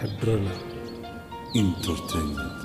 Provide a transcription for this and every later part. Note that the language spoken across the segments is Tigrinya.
Adrena Entertainment.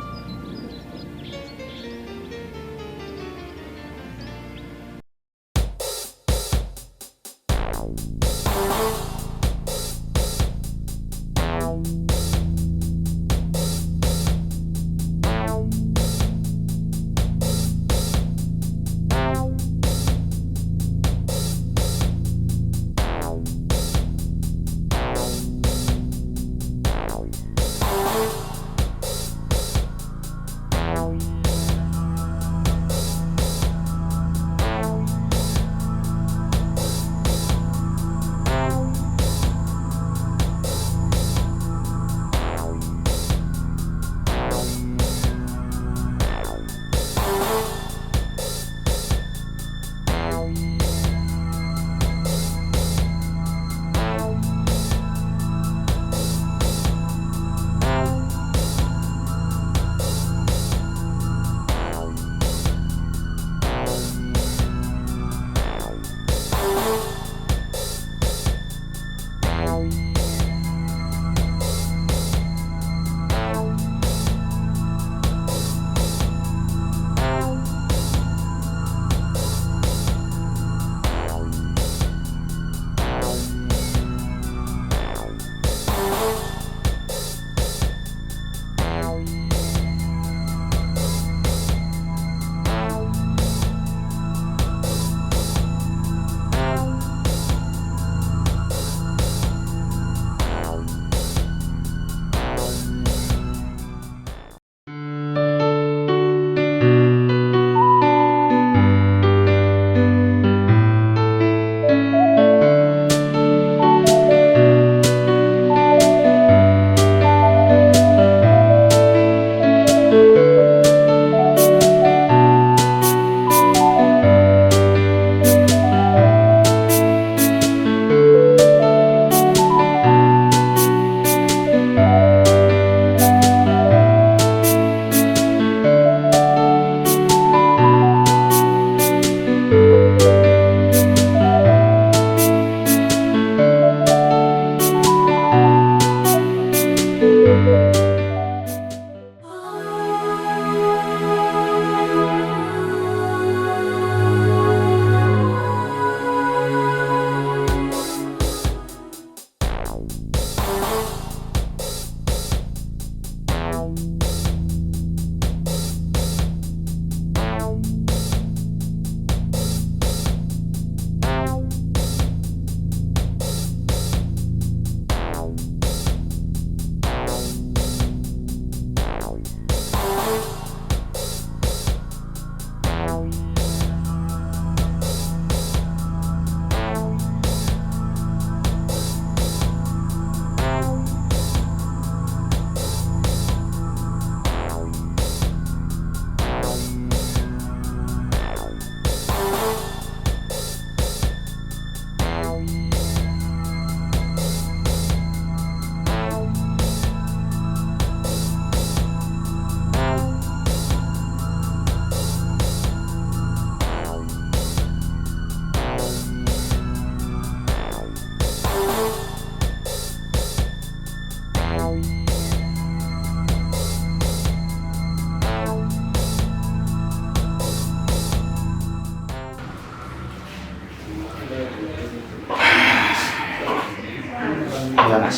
ዮናስ፣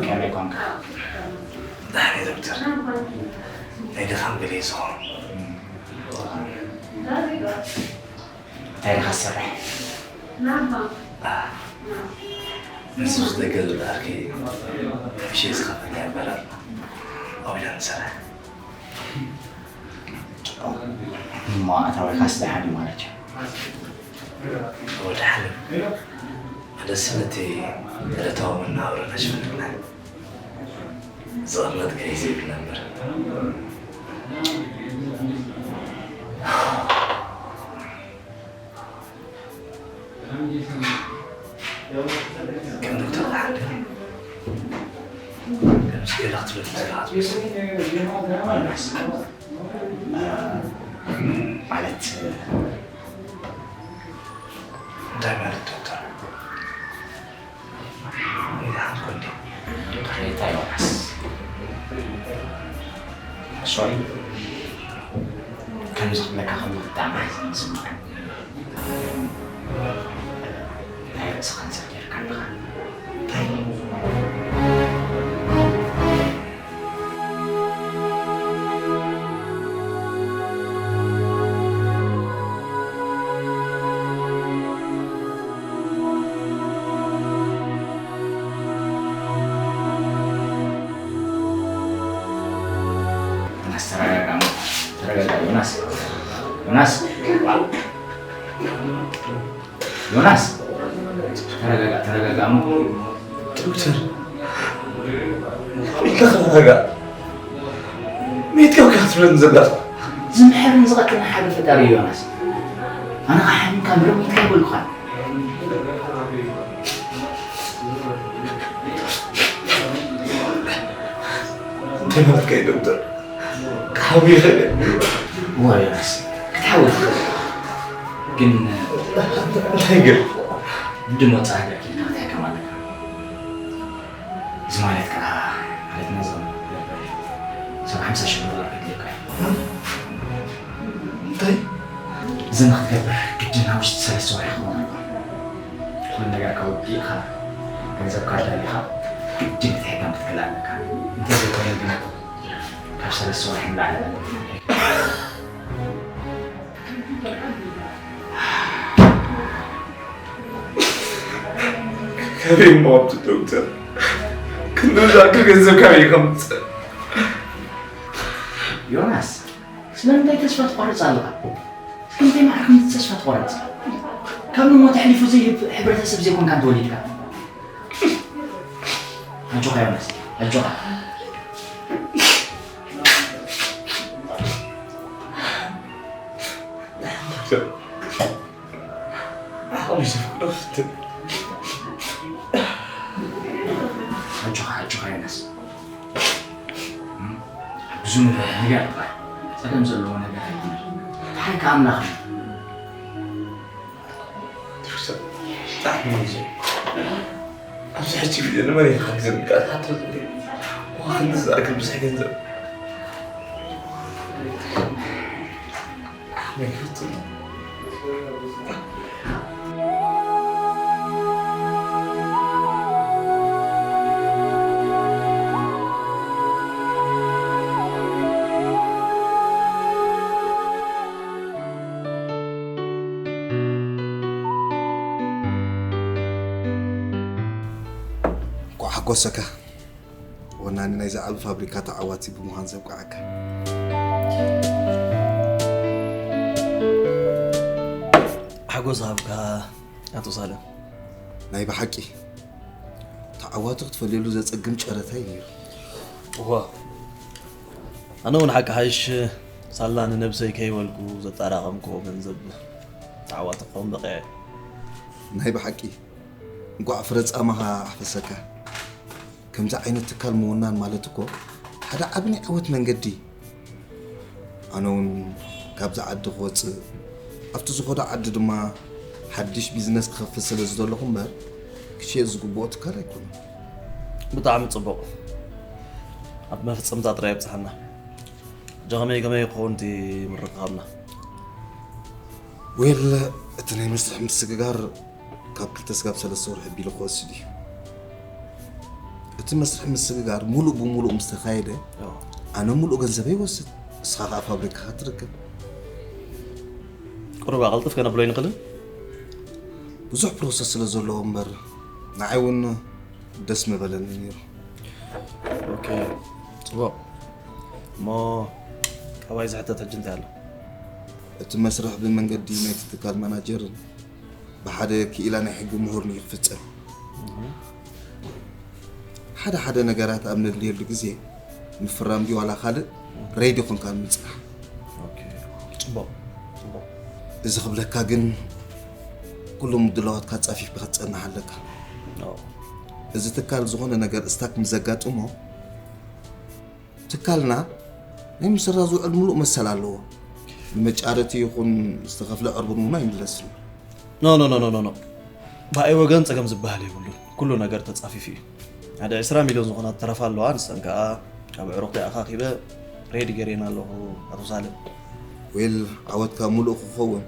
ከመይ ኮንካ? ደሓን እየ ዶክተር። ናይ ድኻም ገለ እዩ ዝኾን። እንታይ ኢኻ ትሰርሕ? ምስ ደገ ዝለኣልኪ ምሽ ዝኸፈተ በረር ኣብዳ ንሰርሕ። እሞ ኣታዊኻስ ደሓን እዩ ማለት እዩ? ወድሓን ኣለስ ነቲ ዕለታዊ መነባብሮና ሸፈንልና ዝቕመጥ ግዜ ዘይብልና እምበር። ከም ዶክተር ዝሓደ ከም ስገላ ክትብል ትኽእል ኢኻ ትመስል። ማለት እንታይ ማለት ዶክተር? ይድሓን ኮንዴ። ቅሬታ ዮናስ። ሶሪ፣ ከምዚ ክብለካ ከሎ ብጣዕሚ ሓዘን ዝስምዓኒ። ናይ ርእሲ ካንሰር ጌርካ ኣለኻ። እንታይ? ዮናስ፣ ተረጋጋ፣ ተረጋጋ። ዮናስ፣ ዮናስ፣ ዮናስ፣ ተረጋጋ፣ ተረጋጋ። ዶክተር፣ ኢልካ ተረጋጋ። ሜት ካብ ክትብለኒ ዘለኻ? ዝምሕርን ዝቐትልን ሓደ ፈጣሪ እዩ ዮናስ። ኣነ ኸዓ ሓሚምካ ምርም ኢልካ ኣይበልኩኻን። እንታይ ማለትካ እዩ ዶክተር? ክሓዊ ይኽእል እየ። እዋ ዮናስ፣ ክትሓዊ ትኽእል። ግን እንታይ ግን? ብድሞ ጻዕዳ ኪድካ ክትሕከም ኣለካ። እዚ ማለት ከዓ ማለት ነዞም ሰብ ሓምሳ ሽሕ ዶላር ከድልየካ እዩ። እንታይ? እዚ ንክትገብር ግድን ኣብ ውሽጢ ሰለስተ ወርሒ ክኸውን ኣለዎ። ኩሉ ነገር ካብ ወዲእኻ ገንዘብካ ኣዳሊኻ ግድን ክትሕከም ክትክእል ኣለካ። እንተዘይኮይኑ ግን ካብ ሰለስተ ወርሒ ንላዕሊ ኣይኮነን። ካበይ እሞ ኣብቲ ዶክተር ክንዲ ዝኣክል ገንዘብ ካበይ ከምፅእ? ዮናስ፣ ስለምንታይ ተስፋ ትቆርጽ ኣለኻ? ስለምንታይ ማዕረ ከምዚ ተስፋ ትቆርጽ? ካብ ንሞት ኣሕሊፉ ዝህብ ሕብረተሰብ ዘይኮንካ እንተወሊድካ። ኣጆኻ ዮናስ፣ ኣጆኻ። ዓቕሊ ዘፍቅዶ ፍትን። ኣጆኻ፣ ኣጆኻ ዮናስ። እም? ብዙ ነገር፣ ነገር ጥራይ። ጸገም ዘለዎ ነገር ኣይኮነን። ድሓር ከኣ ኣምላኽ እዩ። ትርክሰ፣ ብጣዕሚ እዩ። ኣብዚ ሕጂ ግዜ ንመን እዩ ክሓግዘኒ? ቃል ሓቶ ዝብል። እዋ፣ ክንዲ ዝኣክል ብዙሕ ገንዘብ። ኣሕመድ ፍጹም። እንኳዕ ሓጎሰካ ወናኒ ናይዚ ዓቢ ፋብሪካ ተዓዋቲ ብምዃን ዘብቅዓካ። ሓጎስ ሃብካ ኣቶ ሳለ። ናይ ብሓቂ ተዓዋቲ ክትፈልየሉ ዘጸግም ጨረታ እዩ ነይሩ። እዋ፣ ኣነ እውን ሓቂ ሓይሽ ሳላ ንነብሰይ ከይበልኩ ዘጠራቐምክዎ ገንዘብ ተዓዋቲ ክኸውን በቒዐ። ናይ ብሓቂ እንኳዕ ፍረ ጻማኻ ኣሕፈሰካ። ከምዚ ዓይነት ትካል ምውናን ማለት እኮ ሓደ ዓቢ ናይ ዓወት መንገዲ። ኣነ እውን ካብዚ ዓዲ ክወጽእ፣ ኣብቲ ዝኸዶ ዓዲ ድማ ሓድሽ ቢዝነስ ክኸፍት ስለ ዝደለኹ እምበር፣ ክሽየጥ ዝግብኦ ትካል ኣይኮነን። ብጣዕሚ ጽቡቕ። ኣብ መፈጸምታ ጥራይ ኣብጽሓና። ሕጂ ከመይ ከመይ ክኸውን እቲ ምርኻብና? ዌል፣ እቲ ናይ መስርሕ ምስግጋር ካብ ክልተ ስጋብ ሰለስተ ወርሒ ኣቢሉ ክወስድ እዩ። እቲ መስርሕ ምስግጋር ሙሉእ ብሙሉእ ምስ ተኻየደ፣ ኣዎ። ኣነ ሙሉእ ገንዘበይ ይወስድ፣ ንስኻ ኸኣ ፋብሪካኻ ትርከብ። ቁሩብ ኣቐልጥፍ ከነብሎ ኣይንኽእልን? ብዙሕ ፕሮሰስ ስለ ዘለዎ እምበር፣ ንዓይ እውን ደስ ምበለኒ ነይሩ። ኦኬ፣ ጽቡቕ። እሞ ካባይ ዝሕተት ሕጂ እንታይ ኣሎ? እቲ መስርሕ ብመንገዲ ናይቲ ትካል ማናጀርን ብሓደ ክኢላ ናይ ሕጊ ምሁርን እዩ ክፍጸም። እህ። ሓደ ሓደ ነገራት ኣብ ነድልየሉ ግዜ ምፍራም ድዩ ዋላ ካልእ ሬዲ ኮንካ ምጽናሕ። ኦኬ፣ ጽቡቕ፣ ጽቡቕ። እዚ ክብለካ ግን ኩሉ ምድላዋትካ ጻፊፍካ ክትጸንሕ ኣለካ። ኦ። እዚ ትካል ዝኾነ ነገር ስታክ ምስ ዘጋጥሞ፣ ትካልና ናይ ምስራ ዝውዕል ምሉእ መሰል ኣለዎ። ንመጫረቲ ይኹን ዝተኸፍለ ዕርቡን እውን ኣይምለስን። ኖ፣ ኖ፣ ኖ፣ ኖ፣ ኖ፣ ኖ። ብኣይ ወገን ጸገም ዝበሃል የብሉን። ኩሉ ነገር ተጻፊፉ እዩ። ሓደ ዕስራ ሚልዮን ዝኾና ተረፋ ኣለዋ፣ ንሰን ከኣ ካብ ኣዕሩኽተይ ኣኻኺበ ሬዲ ገሬና ኣለኹ ኣቶ ሳልም። ዌል፣ ዓወትካ ሙሉእ ክኸውን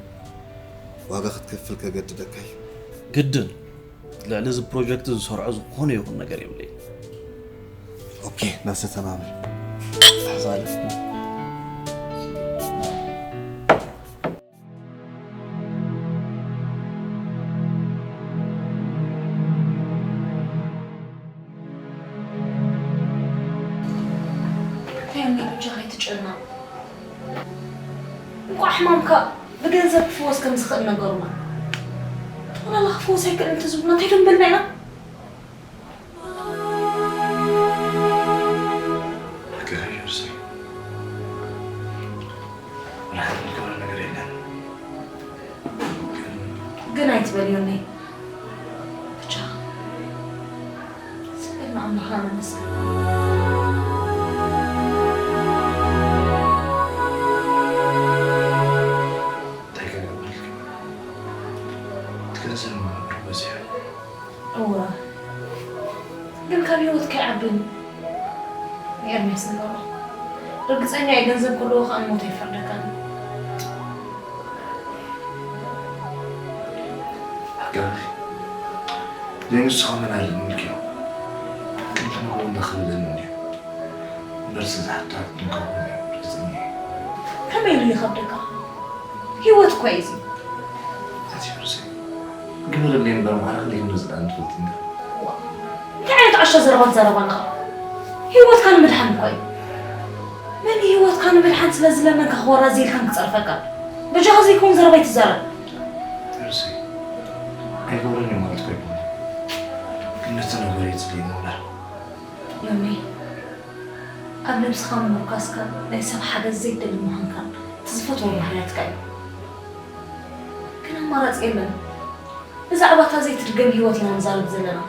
ዋጋ ክትከፍል ከገድደካ እዩ። ግድን። ልዕሊ እዚ ፕሮጀክት ዝሰርዖ ዝኾነ ይኹን ነገር የብለይ። ኦኬ፣ ነፍሰ ተማመን። ኣቶ ሳልም። ፈያኒ፣ በጃኻ ኣይትጨነቕ። እንቋዕ ሕማምካ ብገንዘብ ክፍወስ ከም ዝኽእል ነገሩና። ጠቕላላ ክፍወስ ኣይክእልን እንተዝብሉና እንታይ ደንበልና ኢና? ሓቂ እዩ ዮርሲ። ወላ ሓንቲ ንገብሮ ነገር የለን። ግን ኣይትበል ዮኒ። ብቻ ስቅና ኣምላኽና ነመስግን። እንታይ ከገብረልካ? እቲ ገንዘብ መምህር በዚሑ። እወ ግን ካብ ህይወትካ ይዓብን። ንኤርምያስ ንገሮ። ርግጸኛ እየ ገንዘብ ከለዎ ከኣ ንሞት ኣይፈርደካን። ሓቂ ኣለኺ። ዘይንስኻ መን ኣለኒ ኢልኪ። ክንዲ ንግሆ እንዳኸበደኒ እንድዩ። እምበርሲ ዝሓቶ ሓቂ ክንከውን እየ ርግጸኛ እየ። ከመይ ኢሉ ይኸብደካ? ህይወት እኮ እዩ እዚ። ኣቲ ዮርሲ፣ ግብር እብለይ እምበር ማዕረ ክንደይ ከም ዝደኣ ንፈልጥ ኢና። እንታይ ዓይነት ዓሻ ዘረባ ትዛረብ ኣለኻ? ህይወትካ ንምድሓን እኮ እዩ። መን እዩ ህይወትካ ንምድሓን ስለ ዝለመንካ ክወራዘየልካን ክጸርፈካን? በጃኻ ዘይከውን ዘረባ ኣይትዛረብ። ዮርሲ፣ ኣይገብሮን እየ ማለት እኮ ኣይኮነን። ግን ነቲ ነገር እየ ዝደሊ እምበር። ዮኒ፣ ኣብ ነብስኻ ምምርኳስካን ናይ ሰብ ሓገዝ ዘይትደሊ ምዃንካን እቲ ዝፈትዎ ባህርያትካ እዩ። ግን ኣማራጺ የለን። ብዛዕባ እታ ዘይትድገም ህይወት ኢና ንዛረብ ዘለና።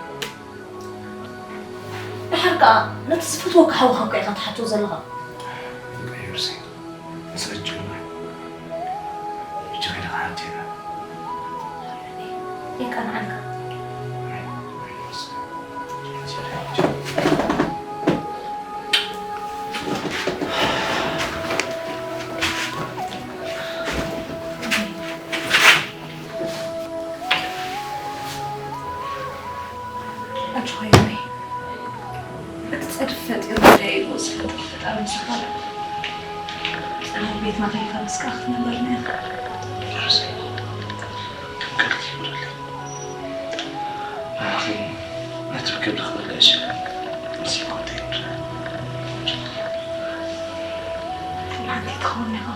ደሓር ከኣ ነቲ ዝፈትወካ ሓውኻ እኮ ኢኻ ትሓቶ ዘለኻ። በቃ ዮርሲ፣ ኣሰልችውና። ሕጂ ከይደ ክሓትዮ ኢና። የቀንዓልካ። ኣጆኻ ዮኒ፣ እቲ ጸድፊ ፈጢሩ ጉዳይ ኢሉ ዝፈጥር ፈጣሪ ምሳኻ ኣሎ። ጽላል ቤትና ከይፈረስካ ክትነብረልና ኢኻ። ከም ቀልዲ ይብለለይ። ንዓኺ ነቲ ብክብሪ ክምለስ እየ። ንስኺ ኮንተይነር። ሓንቲ ትኸውን ኢኻ።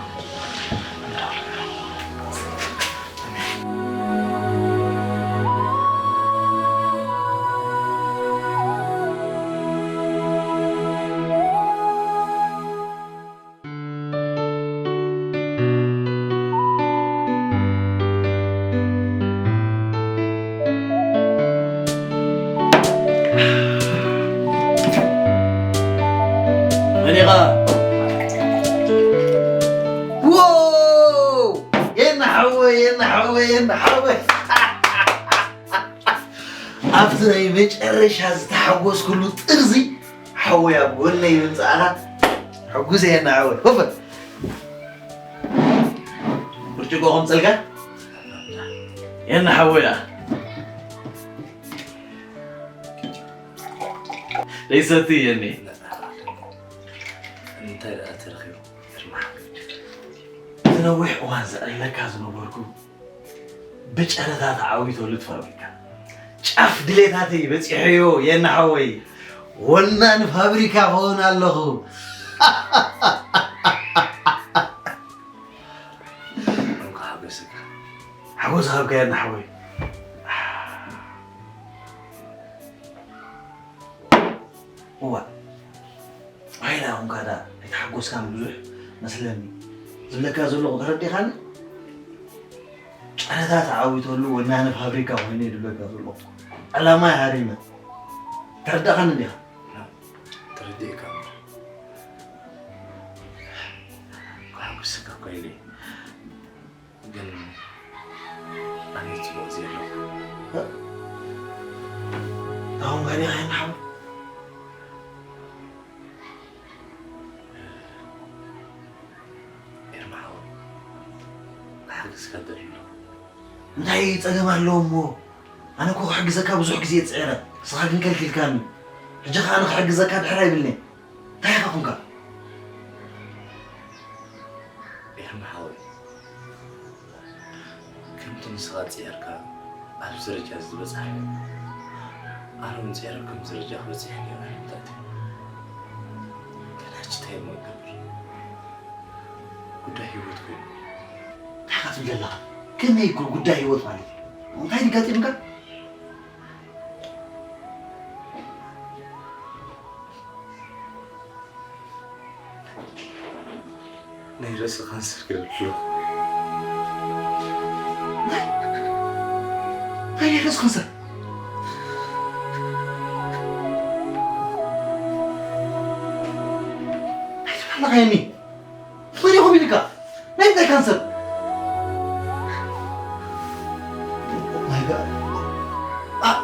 መን ኢኻ? ዎው! የና ሓወይ፣ የና ሓወይ፣ የና ሓወይ። ኣብቲ ናይ መጨረሻ ዝተሓጎስኩሉ ጥርዚ ሓወይ ኣብ ጎነይ ምምጻእኻ ሕጉስ እየ የና ሓወይ። ኮፈ። ብርጭቆ ከምጽልካ? የና ሓወይ። ደይሰቲ የኒ። እንታይ ደኣ ተረኺቡ? ግርማ። እቲ ነዊሕ እዋን ዘዕልለካ ዝነበርኩ ብጨረታ ተዓዊተሉ እቲ ፋብሪካ። ጫፍ ድሌታተይ በጺሐዮ የኒ ሓወይ። ወናኒ ፋብሪካ ክኸውን ኣለኹ። እንኳ ሓጎሰካ። ሓጎስ ሃብካ የኒ ሓወይ። እዋ፣ ባይላ ኹንካ ዳ ኣይተሓጎስካን ብዙሕ መስለኒ። ዝብለካ ዘለኹ ተረዲኻኒ? ጨረታ ተዓዊተሉ ወናኒ ፋብሪካ ኮይነ እዩ ዝብለካ ዘለኹ። ዕላማ ሃሪመ። ተረዳእካኒ ዲኻ? ተረዲእካ እምበር። ክሓጉሰካ እኳ ኢለ ግን ኣነ ጽቡቕ ዘየሎ። ታሁን ጋር ይኸን ሓው ክስከደር ኣሎ። እንታይ ጸገም ኣለዎ እሞ? ኣነ እኮ ክሕግዘካ ብዙሕ ግዜ እየ ጽዒረ፣ ንስኻ ግን ከልኪልካኒ። ሕጂ ኸኣ ኣነ ክሕግዘካ ድሕር ኣይብልኒ። እንታይ ኢኻ ኹንካ? ኤርሚ ሓወይ፣ ከምቲ ንስኻ ጽዒርካ ኣብዚ ደረጃ እዚ ዝበጻሕካዮ፣ ኣነ እውን ጽዒረ ከምዚ ደረጃ ክበጽሕ ነይሩ ኣይምታእትን። ግን ሕጂ እንታይ እሞ ክገብር? ጉዳይ ህይወት ኮይኑ። እንታይ ኢኻ ትብል ዘለኻ? ከመይ ጉ-፣ ጉዳይ ህይወት ማለት እዩ? እንታይ ድዩ ገጢሙካ? ናይ ርእሲ ካንሰር ገይሩ ኣሎ። እንታይ? እንታይ ናይ ርእሲ ካንሰር? እንታይ ትብል ኣለኻ የኒ? መን ኢኹም ኢልካ? ናይ እንታይ ካንሰር? ማይ ጋድ። ኣ-፣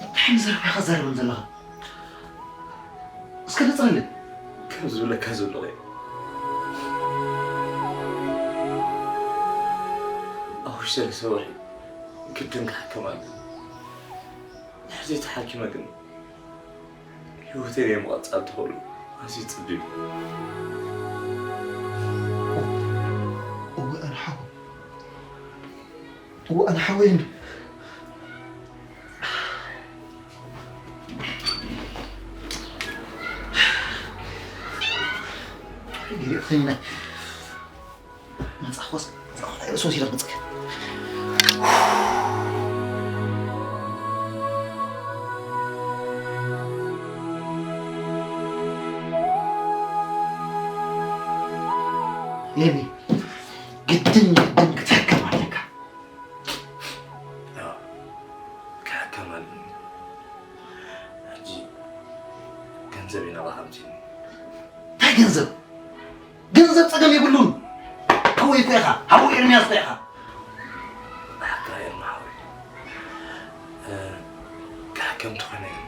እንታይ ዓይነት ዘረባ ኢኻ ትዛረበኒ ዘለኻ? እስከ ግለጸለይ። ከም ዝብለካ ዘለኹ እየ። ኣብ ውሽጢ ሰለስተ ወርሒ ግድን ክሕከም ኣለኒ። ድሕሪ ዘይተሓኪመ ግን ህይወተይ ናይ ምቕጻል ተኽእሎ ኣዝዩ ጸቢብ እዩ። እወ፣ ኣነ ሓወይ። እወ፣ ኣነ ሓወይ እንዶ። ገሪኡ ኸይና። መጻኹስ፣ መጻኹስ፣ ኣይበሶ ሲራ መጽከ። የሚ፣ ግድን፣ ግድን ክትሕከም ኣለካ። ኣዎ፣ ክሕከም ኣለኒ። ሕጂ ገንዘብ እዩ ናባኻ ኣምጺእኒ። እንታይ ገንዘብ? ገንዘብ ጸገም የብሉን። ሓወይ እኮ ኢኻ። ሓወይ ኤርምያስ እኮ ኢኻ። ብሓቂ ኤርሚ ሓወይ። እ፣ ክሕከም እንተኾይነ ግን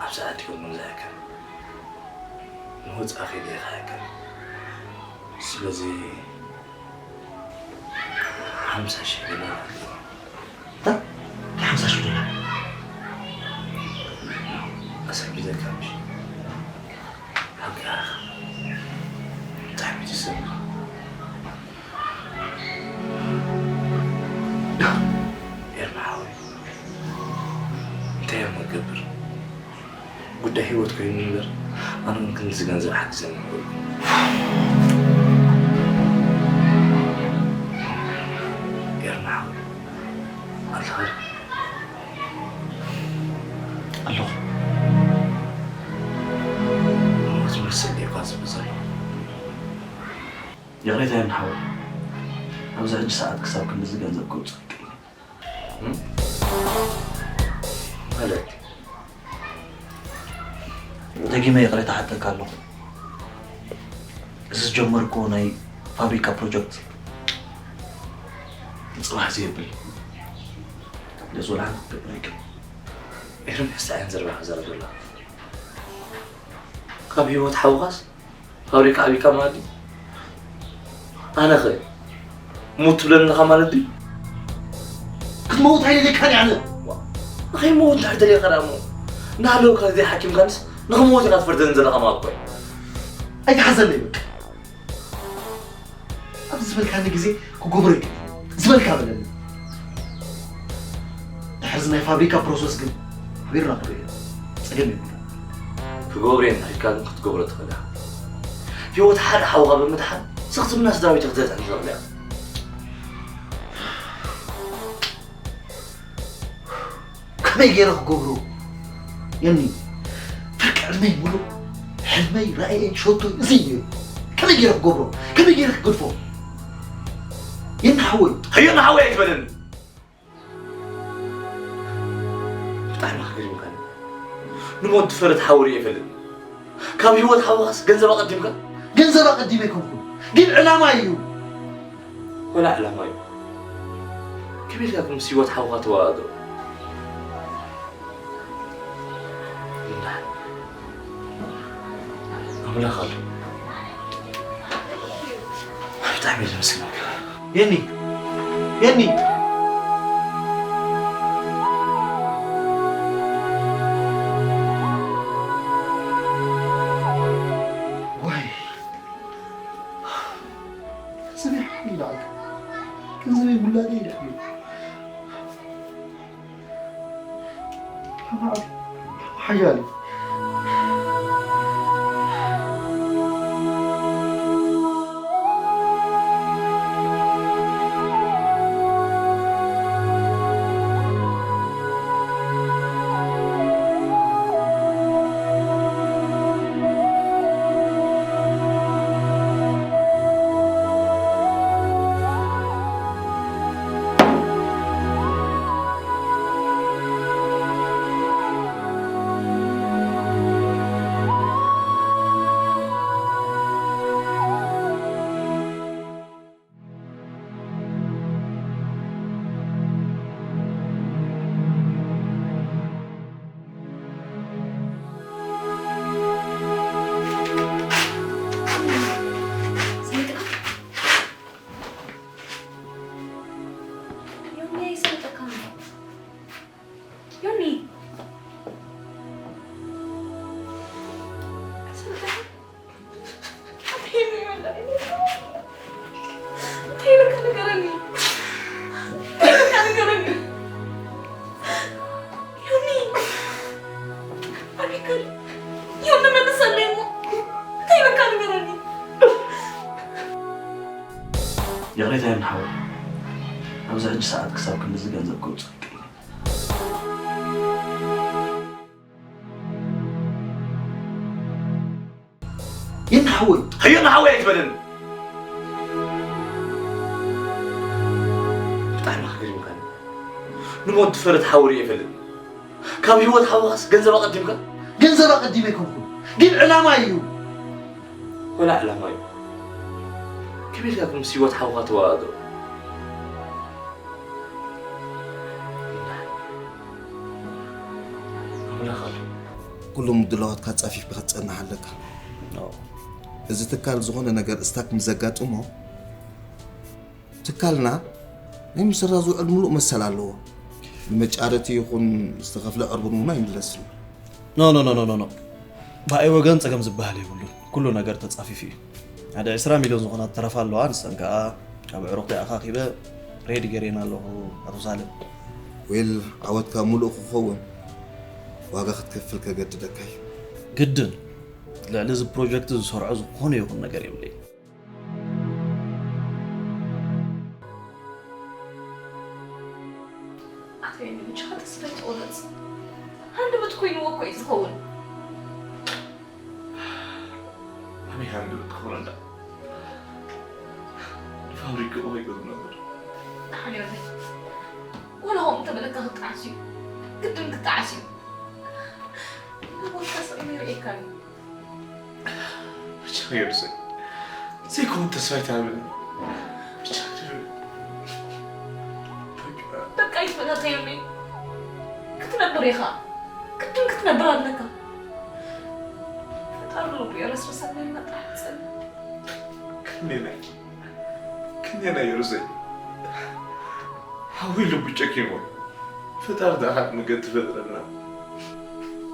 ኣብዚ ዓዲ ይኹን ዘሕከም። ንወጻኢ ከይደ እየ ክሕከም። ስለዚ ሓምሳ ሺሕ ዶላር ኣለኒ። እንታይ? እንታይ ሓምሳ ሺሕ ዶላር? ኣሰንቢደካ ምሽ? ሓቂ ኢኻ። ብጣዕሚ ትስምዕ። ኤርሚ ሓወይ፣ እንታይ እሞ ክገብር? ጉዳይ ህይወት ኮይኑ እምበር፣ ኣነ እውን ክንድዚ ገንዘብ ሓግዘኒ ምበልኩ። ኤርሚ ሓወይ፣ ኣለኻ ዶ? ኣለኹ። ሞት መስል እኳ ዝብል ዘሎ። ይቕሬታ ኤርሚ ሓወይ፣ ኣብዚ ሕጂ ሰዓት ክሳብ ክንድዚ ገንዘብ ከውጽእ ኣይክእልን። እም? ማለት? ደጊመ ይቕሬታ ሓተካ ኣለኹ። እዚ ዝጀመርኩዎ ናይ ፋብሪካ ፕሮጀክት ጽባሕ ዘየብል፣ ነዚ ወላ ሓንቲ ክገብር ኣይክእልን። ኤርምያስ፣ እንታይ ዓይነት ዘረባ ክዛረብ ዘለኻ? ካብ ህይወት ሓውኻስ ፋብሪካ ዓቢካ ማለት ድዩ? ኣነኸ ሙት ትብለኒ ኣለኻ ማለት ድዩ? ክትመውት ኣይደልየካን እየ ኣነ። ዋ፣ ንኸይመውት እንድሕር ደሊኻ ደኣ እሞ፣ እናሃለውካ ዘይሓኪምካንስ ንኽመውት ኢኻ ትፈርደኒ ዘለኻ ማለት እኮ እዩ። ኣይትሓዘለይ በቃ። ኣብዚ ዝበልካኒ ግዜ ክገብሮ እዩ ዝበልካ በለኒ። ድሕሪ እዚ ናይ ፋብሪካ ፕሮሰስ ግን ሓቢርና ክንሪኦ ኢና። ጸገም የብሉን። ክገብሮ እየ እንድሕር ኢልካ ግን ክትገብሮ ትኽእል ኢኻ። ህይወት ሓደ ሓውኻ ብምድሓን ስኽትምና ስድራ ቤትካ ክተድሕን ትኽእል ኢኻ። ከመይ ገይረ ክገብሮ? የኒ፣ ፍርቂ ዕድመይ ሙሉእ ሕልመይ፣ ራእየይ፣ ሸቶይ እዚ እዩ ነይሩ። ከመይ ገይረ ክገብሮ? ከመይ ገይረ ክገድፎ? የኒ ሓወይ። ሃዮ፣ ንሓወይ ኣይትበለኒ። ብጣዕሚ ኢኻ ገሪምካኒ። ንሞት ዝፈርድ ሓው ርእየ ኣይፈልጥን። ካብ ህይወት ሓውኻስ ገንዘብ ኣቐዲምካ? ገንዘብ ኣቐዲመ ኣይኮንኩን፣ ግን ዕላማ እዩ። ወላ ዕላማ እዩ። ከመይ ኢልካ ምስ ህይወት ሓውኻ ተወዳድሮ? ይብለካ ኣሎ። ብጣዕሚ እዩ ዘመስግነካ። የኒ፣ የኒ። ዋይ። ገንዘበይ ሓዊ ይልዓል። ገንዘበይ ውላደይ ይልዓል። ሓያል። ዮኒ፣ ኣይሰምጠካን። ዮኒ። ኣይሰምጠካን። እንታይ ኢልካ ንገረኒ። እንታይ ኢልካ ንገረኒ። ዮኒ። ኣቢከል። ዮኒ፣ መልሰለይ እሞ። እንታይ ኢልካ ንገረኒ። ይቕሬታ ዮኒ ሓወይ። ኣብዚ ሕጂ ሰዓት ክሳብ ክንድዚ ገንዘብ ከውጽእ ይክእል። ዮኒ ሓወይ። ዮኒ ሓወይ ኣይትበለኒ። ብጣዕሚ ኢኻ ገሪምካኒ። ንሞት ዝፈርድ ሓው ርእየ ኣይፈልጥን። ካብ ህይወት ሓውኻስ ገንዘብ ኣቐዲምካ? ገንዘብ ኣቐዲመ ኣይኮንኩን፣ ግን ዕላማ እዩ። ዋላ ዕላማ እዩ። ከመይ ኢልካ ግን ምስ ህይወት ሓውኻ ተወዳድሮ? ኣምላኽ ኣሎ። ኩሉ ምድላዋትካ ጻፊፍካ ክትጸንሕ ኣለካ። ኣዎ። እዚ ትካል ዝኾነ ነገር ስታክ ምስ ዘጋጥሞ፣ ትካልና ናይ ምስራ ዝውዕል ምሉእ መሰል ኣለዎ። ንመጫረቲ ይኹን ዝተኸፍለ ዕርቡን እውን ኣይምለስን። ኖ፣ ኖ፣ ኖ፣ ኖ፣ ኖ፣ ኖ። ብኣይ ወገን ጸገም ዝበሃል የብሉን። ኩሉ ነገር ተጻፊፉ እዩ። ሓደ ዕስራ ሚልዮን ዝኾና ተረፋ ኣለዋ፣ ንሰን ከኣ ካብ ኣዕሩኽተይ ኣኻኺበ ሬዲ ገይረን ኣለኹ፣ ኣቶ ሳልም። ዌል፣ ዓወትካ ምሉእ ክኸውን ዋጋ ክትከፍል ከገድደካ እዩ። ግድን። ልዕሊ እዚ ፕሮጀክት ዝሰርዖ ዝኾነ ይኹን ነገር የብለይን። ኣቶ ዮኒ፣ ብቻኻ ተስፋ ኣይትቑረጽ። ሃንደበት ኮይንዎ እኮ እዩ ዝኸውን። ኣበይ ሃንደበት ክኾነላ? ንፋብሪካ እኮ ይገዙ ነበር። ደሓን ዮኒ፣ ወላ ከምኡ እንተበለካ ክጠዓስ እዩ። ግድን ክጠዓስ እዩ። ንሞትካ ስቕ ኢለ ይርእየካ እዩ። ብቻ ዮርሰይ፣ ዘይከውን ተስፋ ኣይትሃበኒ። ብቻ በቃ ይፈታተየኒ። ክትነብር ኢኻ። ግድን ክትነብር ኣለካ። ፈጣሪ ልቡ የረስርሰልና ጥራሕ ትጸንሕ። ክንደየናይ፣ ክንደየናይ ዮርሰይ። ሓወይ ልቡ ጨኪንዎ። ፈጣሪ ደኣ ሓቂ መገዲ ትፈጥረልና።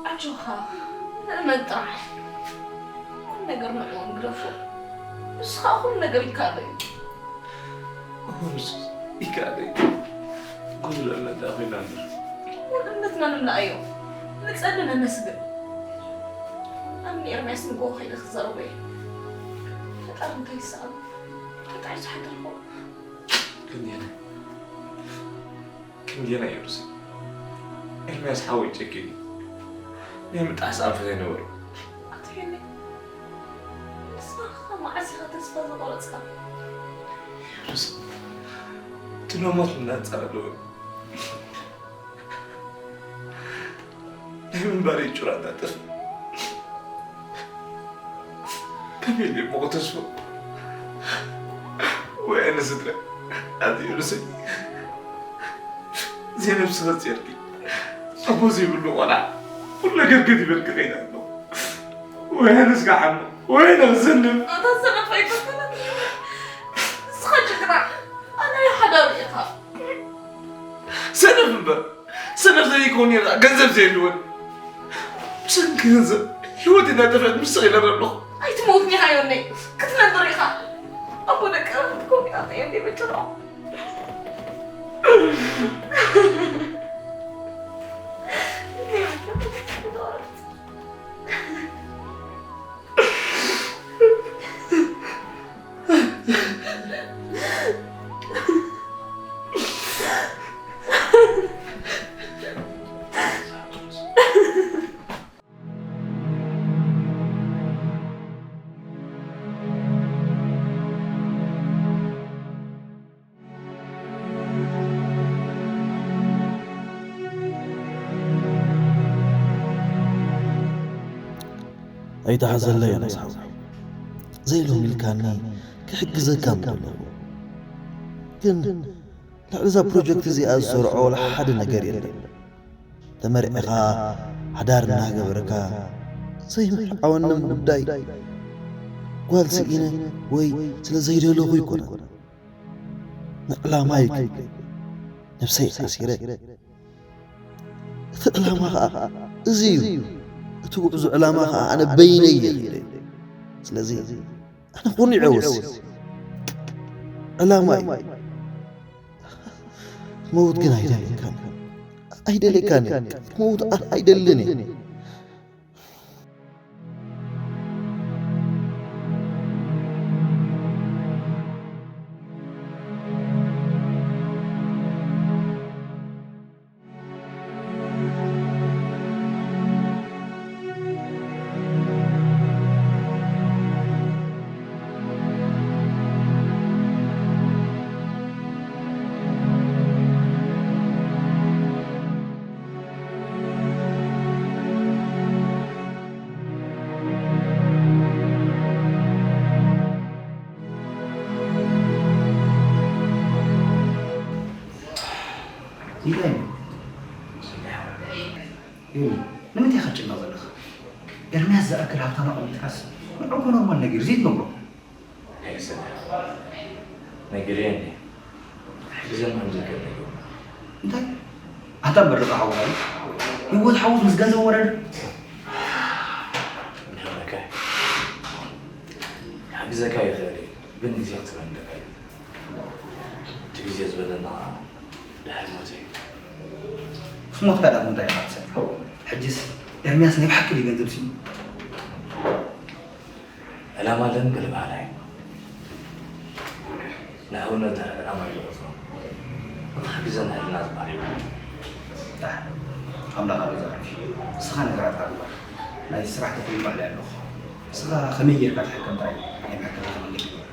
ኣጆኻ፣ ንእመን ጥራሕ። ኩሉ ነገር ንዕኡ ንግደፎ። ንሱ ኸኣ ኩሉ ነገር ይከኣሎ እዩ። እወ፣ ንሱስ ይከኣሎ እዩ። ጎደሎ እምነት ደኣ ኮይና እምበር። ሙሉእ እምነትና ንምልኣዮ። ንጸሊ ነመስግን። ኣነ ንኤርምያስ ንግሆ ከይደ ክዛረቦ እየ። ፈጣሪ እንታይ ይሰኣኖ? ተጣዒሱ ሓደርኩ። ክንደየናይ? ክንደየናይ ዮርሰይ? ኤርምያስ ሓወይ ጨኪኑ እዩ። ናይ ምጥሓስ ኣንፈት ኣይነበሮን። ኣቶ ሄኒ፣ ንስኻ ከ መዓስ ኢኻ ተስፋ ዝቖረጽካ? ዮርሰይ፣ እቲ ሎሞት እናንጻር ኣለዎ። ናይ ምንባረይ ጭራ እናጠፍእ። ከመይ ኢለ እሞ ክተስፎ? ወይ ኣነ ስድራ፣ ኣቲ ዮርሰይ፣ ዘይነብሲ ኸጽየልኪ፣ ኣቦ ዘይብሉ ቆልዓ፣ ኩሉ ነገር ገዲፈልኪ ከይደ ኣለኹ። ወይ ኣነ ስጋ ሓሙ፣ ወይነ ዝንብ ኣታ ሰነፍ ኣይኮንኩን። ንስኻ ጅግና፣ ኣነ ሓዳሩ ኢኻ። ሰነፍ እምበር ሰነፍ ዘይኮን እየ ገንዘብ ዘየልወን። ብሰንኪ ገንዘብ ህይወት እናጠፍአት ምስቕ ኢለ ኣለኹ። ኣይትመውት ኒሃዮነይ፣ ክትነብር ኢኻ። ኣቦ ደቂ ክትከውን ኢኻ። እንታይ እዮም ዘይበጭሮ? ኣይትሓዘለይ ኣነስ ሓወይ፣ ዘይሎሚልካኒ ክሕግዘካ ምደለኹ። ግን ልዕሊ እዛ ፕሮጀክት እዚኣ ዝሰርዖ ወላ ሓደ ነገር የለን። ተመርዒኻ ሓዳር እናገበርካ ዘይምርዓወኒ ጉዳይ ጓል ስኢነ ወይ ስለ ዘይደለኹ ኣይኮነን። ንዕላማይ ክብል ነብሰይ ኣሲረ። እቲ ዕላማ ኸዓ እዚ እዩ። እቲ ጉዕዞ ዕላማ ኸዓ ኣነ በይነይ እየ ዝብል። ስለዚ ኣነ ኩሉ ይዐወስ። ዕላማ እዩ። ክመውት ግን ኣይደልየካን። ኣይደልየካን እየ። ክመውት ኣነ ኣይደልን እየ። እንታይ እዩ? ንምንታይ ኢኻ ትጭነቕ ዘለኻ? ኤርምያስ ዝኣክል ሃብታም ኣቐሚጥካስ ንዑ እኮ ኖርማል ነገር እዩ ዘይትነግሮ። ነጊረዮ እንድየ። ሕግዘና ንዘገር ነገር። እንታይ? ኣታ መርቓ ሓውኻ እዩ። ህይወት ሓውስ ምስ ገንዘብ ወረደ። እንዲሆነካ ክሕግዘካ ይኽእል እየ፣ ግን ግዜ ክትበንደካ እዩ። እቲ ግዜ ዝበለና ድሕሪ ሞት እዩ። ምስ ሞትካ ዳኣ እንታይ ኢኻ ትሰርሕ? ሕጅስ ኤርምያስ ናይ ብሓቂ ድዩ ገንዘብ ስኢኑ? ዕላማ ኣለኒ ገለ በሃላይ። ንሕውነት ድሕሪ ዕላማ እዩ ዝቐጽሮ። ንኽሕግዘና ህልና ዝበሃል የብሉን። ኣምላኽ ኣሎ ዝዓርፍ እዩ። ንስኻ ነገራትካ ግበር። ናይ ስራሕ ተኾይኑ ባዕለይ ኣለኹ። ንስኻ ከመይ ጌርካ ትሕከም ጥራይ ናይ መሐከምታ መንገዲ ግበር።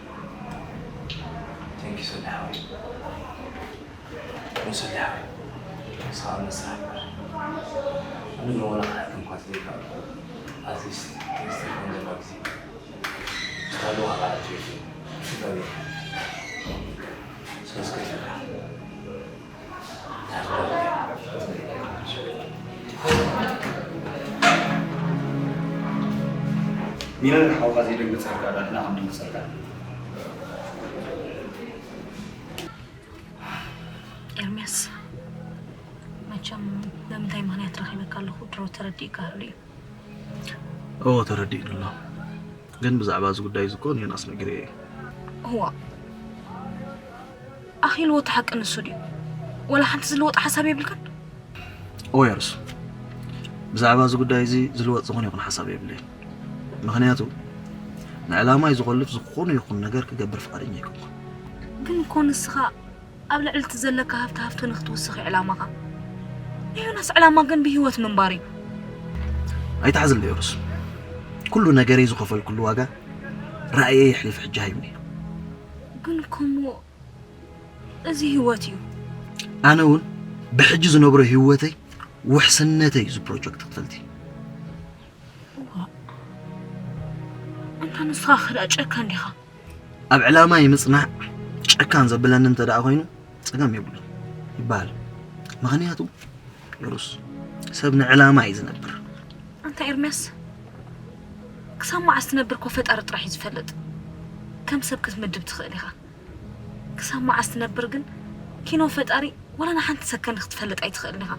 Thank you ሰኒ ሓወይ። መውሰድ ይሓወይ ንስኻ ኣብ መስርሕ እምበር ኣነ ግን ዋላ ክሓክም እኳ ተዘይከኣልኩ ኣትሊስት ተስተርጎም ዘለዋ ግዜ ምስ ታለዋ በዓልቲ ቤት እዩ ክፍለጥ ስለዚ ከፊልካ ሚለን ሓውካ ዘይደንግጸልካ ዳሕና ከም ድንግጸልካ ኤርሚያስ፣ መቸም በምንታይ ምኽንያት ረኺበካ ኣለኹ ድሮ ተረዲእካ ኣሎ እዩ። እዎ ተረዲእኒ ኣሎ፣ ግን ብዛዕባ እዚ ጉዳይ እዚ እኮ ንዮናስ ነጊረዮ እየ። እዋ ኣኺልዎ እቲ ሓቂ ንሱ ድዩ? ወላ ሓንቲ ዝለወጠ ሓሳብ የብልካን? እዎ የርሱ፣ ብዛዕባ እዚ ጉዳይ እዚ ዝልወጥ ዝኾነ ይኹን ሓሳብ የብለይን። ምኽንያቱ ንዕላማይ ዝኾልፍ ዝኾነ ይኹን ነገር ክገብር ፍቓደኛ ኣይኮንኩን። ግን እኮ ንስኻ ኣብ ልዕሊ እቲ ዘለካ ሃብቲ ሃፍቲ ንክትውስኽ እዩ ዕላማኻ። ናይ ዮናስ ዕላማ ግን ብህይወት ምንባር እዩ። ኣይትሓዝለይ ሩስ፣ ኩሉ ነገረይ ዝኸፈልኩሉ ዋጋ ራእየይ ኣሕሊፈ ሕጂ ሃይብኒ። ግን እኮ እሞ እዚ ህይወት እዩ። ኣነ እውን ብሕጂ ዝነብሮ ህይወተይ ውሕስነተይ እዩ እዚ ፕሮጀክት ክትፈልጢ። ዋእ፣ ኣንታ ንስኻ ከ ደኣ ጨካን ዲኻ? ኣብ ዕላማይ ምጽናዕ ጨካን ዘብለኒ እንተ ደኣ ኮይኑ ጸገም የብሉን ይበሃል። ምኽንያቱ ሩስ ሰብ ንዕላማ እዩ ዝነብር። ኣንታ ኤርምያስ ክሳብ መዓስ ትነብር እኮ ፈጣሪ ጥራሕ እዩ ዝፈልጥ። ከም ሰብ ክትምድብ ትኽእል ኢኻ። ክሳብ መዓስ ትነብር ግን ኪኖ ፈጣሪ ዋላ ንሓንቲ ሰከንድ ክትፈልጥ ኣይትኽእልን ኢኻ።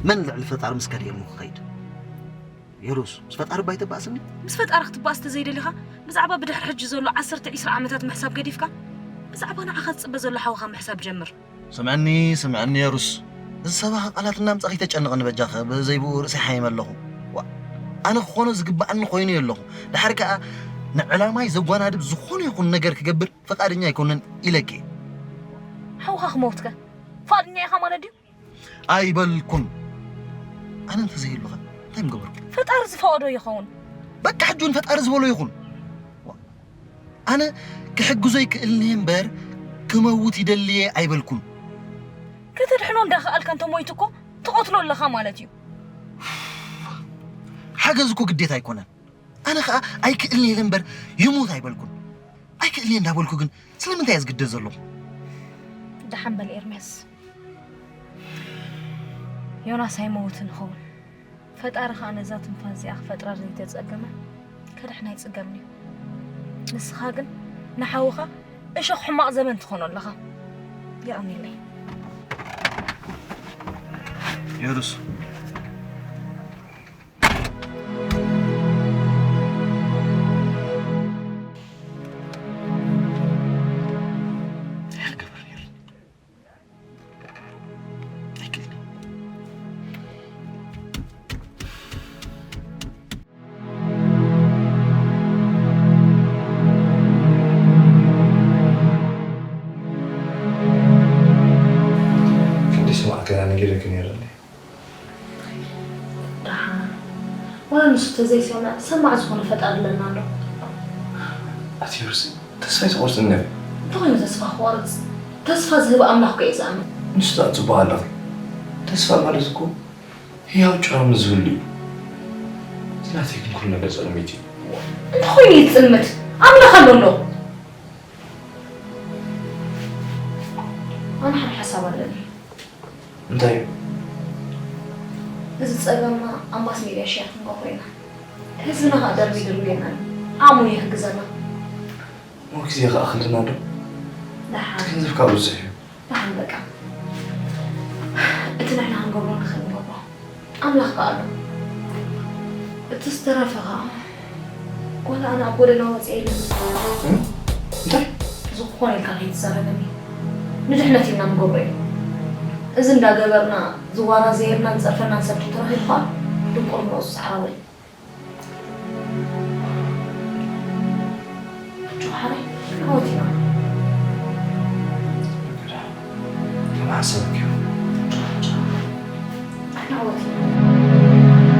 መን ልዕሊ ፈጣሪ ምስ ከድየሙ ክኸይድ? የሩስ፣ ምስ ፈጣሪ ባይ ተባእስኒ። ምስ ፈጣሪ ክትባእስ ተዘይደሊኻ ብዛዕባ ብድሕሪ ሕጂ ዘሎ ዓሰርተ ዒስራ ዓመታት ምሕሳብ ገዲፍካ ብዛዕባ ንዓኻ ዝፅበ ዘሎ ሓውኻ ምሕሳብ ጀምር። ስምዕኒ ስምዕኒ የሩስ፣ እዚ ሰባኺ ቃላት እናምጻኺ ተጨንቕኒ በጃኺ፣ ብዘይብኡ ርእሲ ሓይመ ኣለኹ። ዋ፣ ኣነ ክኾኖ ዝግብኣኒ ኮይኑ ኣለኹ። ድሓር ከኣ ንዕላማይ ዘጓናድብ ዝኾነ ይኹን ነገር ክገብር ፍቓደኛ ኣይኮነን ኢለኪ። ሓውኻ ክመውትከ ፍቓደኛ ኢኻ ማለት ድዩ? ኣይበልኩን። ኣነ እንተዘይህሉኸ እንታይ ምገበርኩ? ፈጣሪ ዝፈቐዶ ይኸውን። በቃ ሕጂ እውን ፈጣሪ ዝበሎ ይኹን። ኣነ ክሕግዞ ይክእልኒ እምበር ክመውት ይደልየ ኣይበልኩን። ከተድሕኖ እንዳኸኣልካ እንተሞይቱ እኮ ትቐትሎ ኣለኻ ማለት እዩ። ሓገዝ እኮ ግዴታ ኣይኮነን። ኣነ ኸኣ ኣይክእልኒ ኢለ እምበር ይሙት ኣይበልኩን። ኣይክእልኒ እንዳበልኩ ግን ስለምንታይ እየ ዝግደድ ዘለኹ? ደሓን በል ኤርምያስ። ዮናስ ኣይመውትን ይኸውን። ፈጣሪ ኸኣ ነዛ ትንፋስ እዚኣ ክፈጥራ ዘይተጸገመ ከድሕና ኣይጽገምን እዩ። ንስኻ ግን ንሓውኻ እሾኽ ሕማቕ ዘመን ትኾኖ ኣለኻ። የቐንየለይ። የሩስ ደሓን ዋላ ንሱ ተዘይሰምዕ ሰማዕ ዝኾነ ፈጣሪ ኣለና ኣሎ። ኣቲ ሩሲ ተስፋ ኣይትቆርፅን ነቢ። እንታይ ኮይኑ ተስፋ ክቆርፅ? ተስፋ ዝህብ ኣምላኽ እኮ እየ ዝኣምን። ንሱ ደኣ ፅቡቕ ኣለኺ። ተስፋ ማለት እኮ ህያው ጭራም ንዝህሉ እዩ። እቲ ናተይ ግን ኩሉ ነገር ፀልሚት እዩ። እንታይ ኮይኑ እዩ ዝፅልምት? ኣምላኽ ኣሎ ኣሎ። ኣነ ሓደ ሓሳብ ኣለኒ። እንታይ እዩ? እዚ ፀገምና ኣምባስ ሚድያ ሸር ክንገብሮ ኢና። ህዝብና ከዓ ደርቢ ድርብየና እዩ። ዓቕሙ ይሕግዘና። እሞ ግዜ ከዓ ክልና ዶ? ደሓን። እቲ ገንዘብ ከዓ ብዙሕ እዩ። ደሓን በቃ። እቲ ንሕና ክንገብሮ ንኽእል ንገብሮ። ኣምላኽ ከዓ ኣሎ። እቲ ዝተረፈ ከዓ ዋላ ኣነ ኣብ ጎደና ወፂአ ኢለ እንታይ ዝኾነ ኢልካ ከይትዛረበኒ። ንድሕነት ኢልና ንገብሮ እዩ። እዚ እንዳገበርና ዝዋራዘየልናን ዝፀርፈናን ሰብ ተረኺቡ ከዓ ድንቁርንኡ ዝፃዕራወ እዩ። ጆሃረ ዓወት ኢና። ከም ሓሳብኪ እዩ። ዓወት ኢና።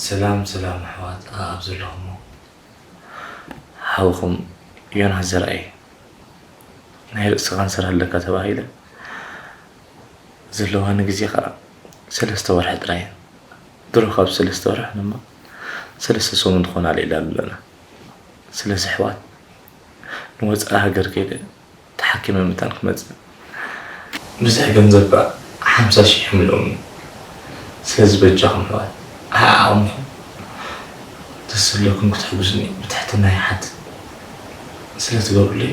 ሰላም ሰላም ኣሕዋት ኣኣብ ዘለኹሞ ሓውኹም ዮናስ ዘርኣይ ናይ ርእሲ ካንሰር ኣለካ ተባሂለ ዘለዋኒ ግዜ ከዓ ሰለስተ ወርሒ ጥራይ ድሮ ካብ ሰለስተ ወርሒ ድማ ሰለስተ ሰሙን ትኾና ኣለና ስለዚ ኣሕዋት ንወፃኢ ሃገር ከይደ ተሓኪመ ምእንታን ክመፅእ ብዙሕ ገንዘብ ከዓ ሓምሳ ሽሕ ይምልኡኒ። ስለዚ በጃኹም ኣሕዋት ዓዓቕምኹም ተስለኩም ክትሕግዙኒ ብትሕትና ይሓትት። ስለ ትገብሩለይ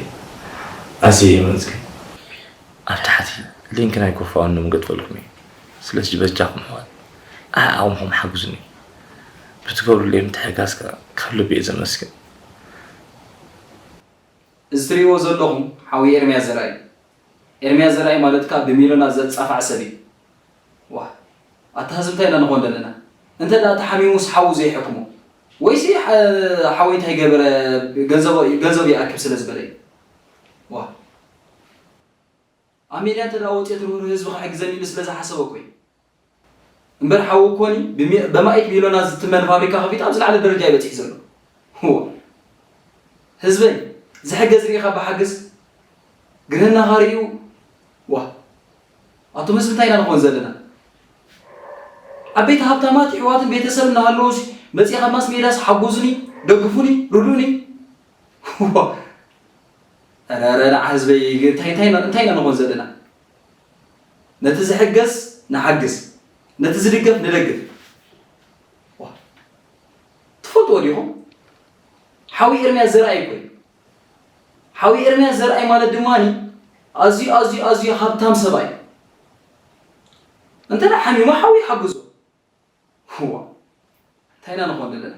ኣዝየ የመስግን። ኣብ ታሕቲ ሊንክ ናይ ጎፋውንድሚ ገድፈልኩም እየ። ስለዚ በጃኹም ኣሕዋት ዓዓቕምኹም ሓግዙኒ። ብትገብሩለይ ምትሕግጋዝ ከዓ ካብ ልቢ እየ ዘመስግን። እዚ ትሪእዎ ዘለኹም ሓወይ ኤርምያስ ዘርኣይ እዩ። ኤርምያስ ዘርኣይ ማለት ከዓ ብሚልዮናት ዘጻፋዕ ሰብ እዩ። ዋእ ኣታ ህዝቢ እንታይ ኢና ንኾን ዘለና? እንተ ደኣ ተሓሚሙስ ሓዉ ዘይሕክሞ? ወይሲ ሓወይ እንታይ ገበረ ገንዘቡ ይኣክብ ስለ ዝበለ እዩ? ዋእ ኣብ ሜድያ እንተ ደኣ ወጺኤ እቲ ርህሩህ ህዝቢ ክሕግዘኒ ኢሉ ስለ ዝሓሰበ እኮ እዩ። እምበር ሓዊ እኮኒ ብማኢት ሚልዮናት ዝትመን ፋብሪካ ከፊቱ ኣብ ዝለዓለ ደረጃ እዩ በፂሑ ዘሎ። እዋ ህዝበይ ዝሕገዝ ርኢኻ ብሓግዝ ግርህናኻ ርእዩ ዋ ኣቶም ህዝቢ እንታይ ኢና ንኾን ዘለና? ዓበይቲ ሃብታማት ይሕዋትን ቤተሰብ እናሃለዉሲ መፂኣ ካብ ማስ ሜዳስ ሓጉዙኒ፣ ደግፉኒ፣ ርዱኒ። ዋ፣ ኧረ፣ ኧረ፣ ንዓ ህዝበይ፣ እንታይ፣ እንታይ ኢና፣ እንታይ ኢና ንኾን ዘለና? ነቲ ዝሕገዝ ንሓግዝ፣ ነቲ ዝድገፍ ንደግፍ። ዋ፣ ትፈልጥዎ ዲኹም? ሓዊ ኤርምያስ ዘርኣይ እኮ እዩ። ሓዊ ኤርምያስ ዘርኣይ ማለት ድማ ኣዝዩ፣ ኣዝዩ፣ ኣዝዩ ሃብታም ሰብኣይ እዩ። እንተ ደኣ ሓሚሙ ሓዊ ይሓግዞ። ዋ፣ እንታይ ኢና ንኾን ዘለና?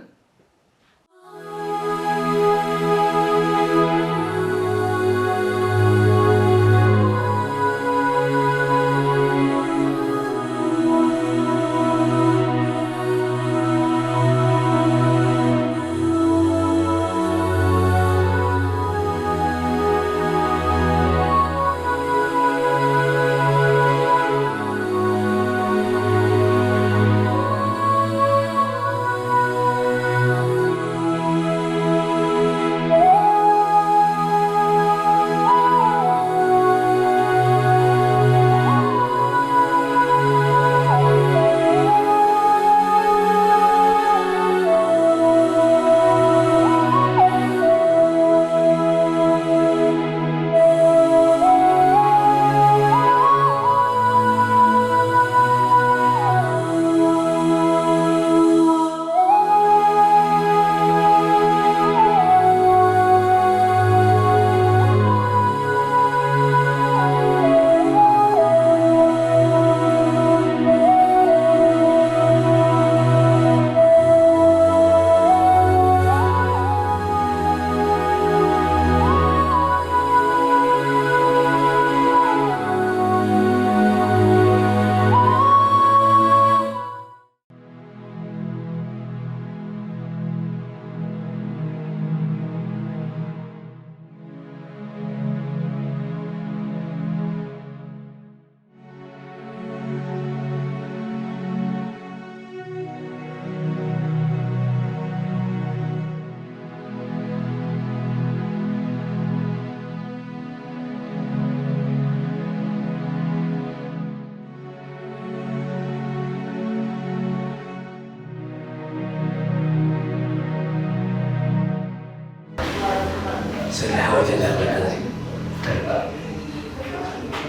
ሰለ ሓወይ ተዛረበ።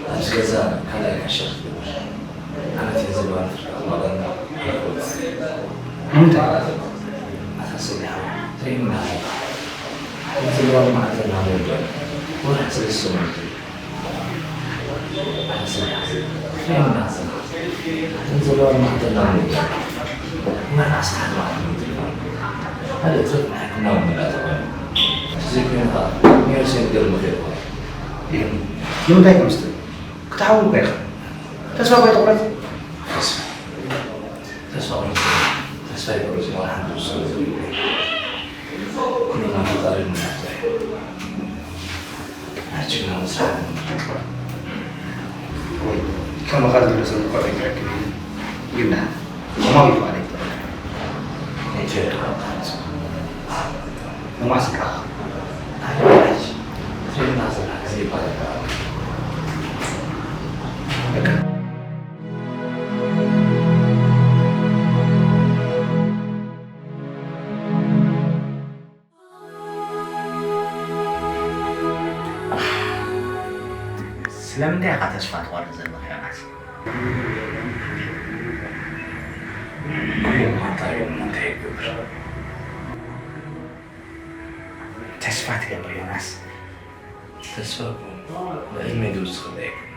ኣብዚ ገዛ ካልኣይ ጋሻ ክትገብር። ዓመት እየ ዝብላ ፍርቃ ማለና። ንምንታይ? ኣታ ሰለ ሓወይ፣ ዘይምናለ። ከምዚ ዝበሉ መዓልቲ እናመወደ ወርሒ ሰለስተ ሰሙን። ኣታ ሰለ ሓወይ፣ ዘይምናለ። ከምዚ ዝበሉ መዓልቲ እናመወደ ወርሒ ዓሰርተ ሓደ መዓልቲ እናመወደ። ካልእ እቶት ንሕክምና እውን እንዳተባለ። ዘይኮይኑ ከዓ ኔርሴ ንገርምኸ ይኾን። ንምንታይ ከምዚ ትብል? ክትሓዊ እኳ ኢኻ። ተስፋ እኳ ኣይትቑረጽ። ተስፋ፣ ተስፋ ቁረጽ። ተስፋ ኣይቁረጽ። ዋላ ሓንቲ ውሳነ ዘይብሉ። ኩሉ ናብ ፈጣሪ ንናፍቕ። ኣጅግና መስራት። ወይ፣ ከማኻ ዝበለ ሰብ እኮ ኣይትረክብን። ግን ደሓን፣ ከማዊ ይፍዓል ኣይትረክብን። ኣይትረክብን። ንማስካ። ትሬና ዘላ ግዜ ይባላል። በቃ። ስለምንታይ ኢኻ ተስፋ ትቖርጽ ዘለኻ ዮናስ? እንታይ ይገብር? ተስፋ ትገብር ዮናስ? ተስፋ እኮ ብዕድመ ዝውስኽ ኣይኮነን።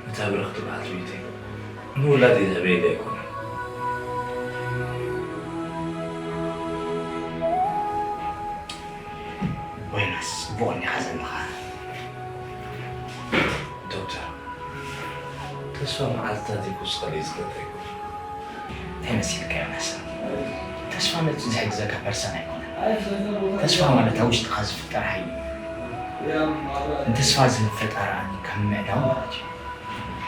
እታ ብርኽቲ በዓልቲ ቤተይ ንውላደይ ዝህበየለይ ኣይኮነን። ወይናስ ጽቡቕ እንዲኻ ዘለኻ። ዶክተር፣ ተስፋ መዓልትታት እዩ ክውስኸለይ ዝኽእል ኣይኮነን። እንታይ መሲልካ ዮናስ? ተስፋ ነቲ ዝሕግዘካ ፐርሰን ኣይኮነን። ተስፋ ማለት ኣብ ውሽጥኻ ዝፍጠር ሓይሊ እዩ። ንተስፋ ዝህብ ፈጣሪ ኣሚንካ ምምዕዳው ማለት እዩ።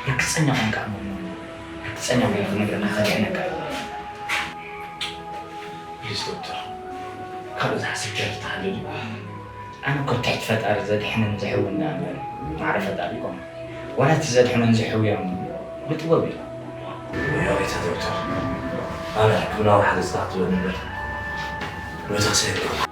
ርግጸኛ ኮንካ እመኖ። ርግጸኛ ኮይነ ክነግረካ ከድሕነካ። ፕሊዝ ዶክተር፣ ካልእ ዝሓስብ ደርፊ ተሃልዩ ድዩ? ኣነ እኮ ትሕቲ ፈጣሪ ዘድሕንን ዘሕውን ደኣ እምበር ማዕረ ፈጣሪ ኣይኮንኩን። ዋላ እቲ ዘድሕኖን ዘሕውዮን ብጥበብ እዩ። ያው ቤተ ዶክተር፣ ኣነ ሕክምናዊ ሓገዝ ክትበኒ እምበር ንቤተክርስትያን ኣይኮንኩን።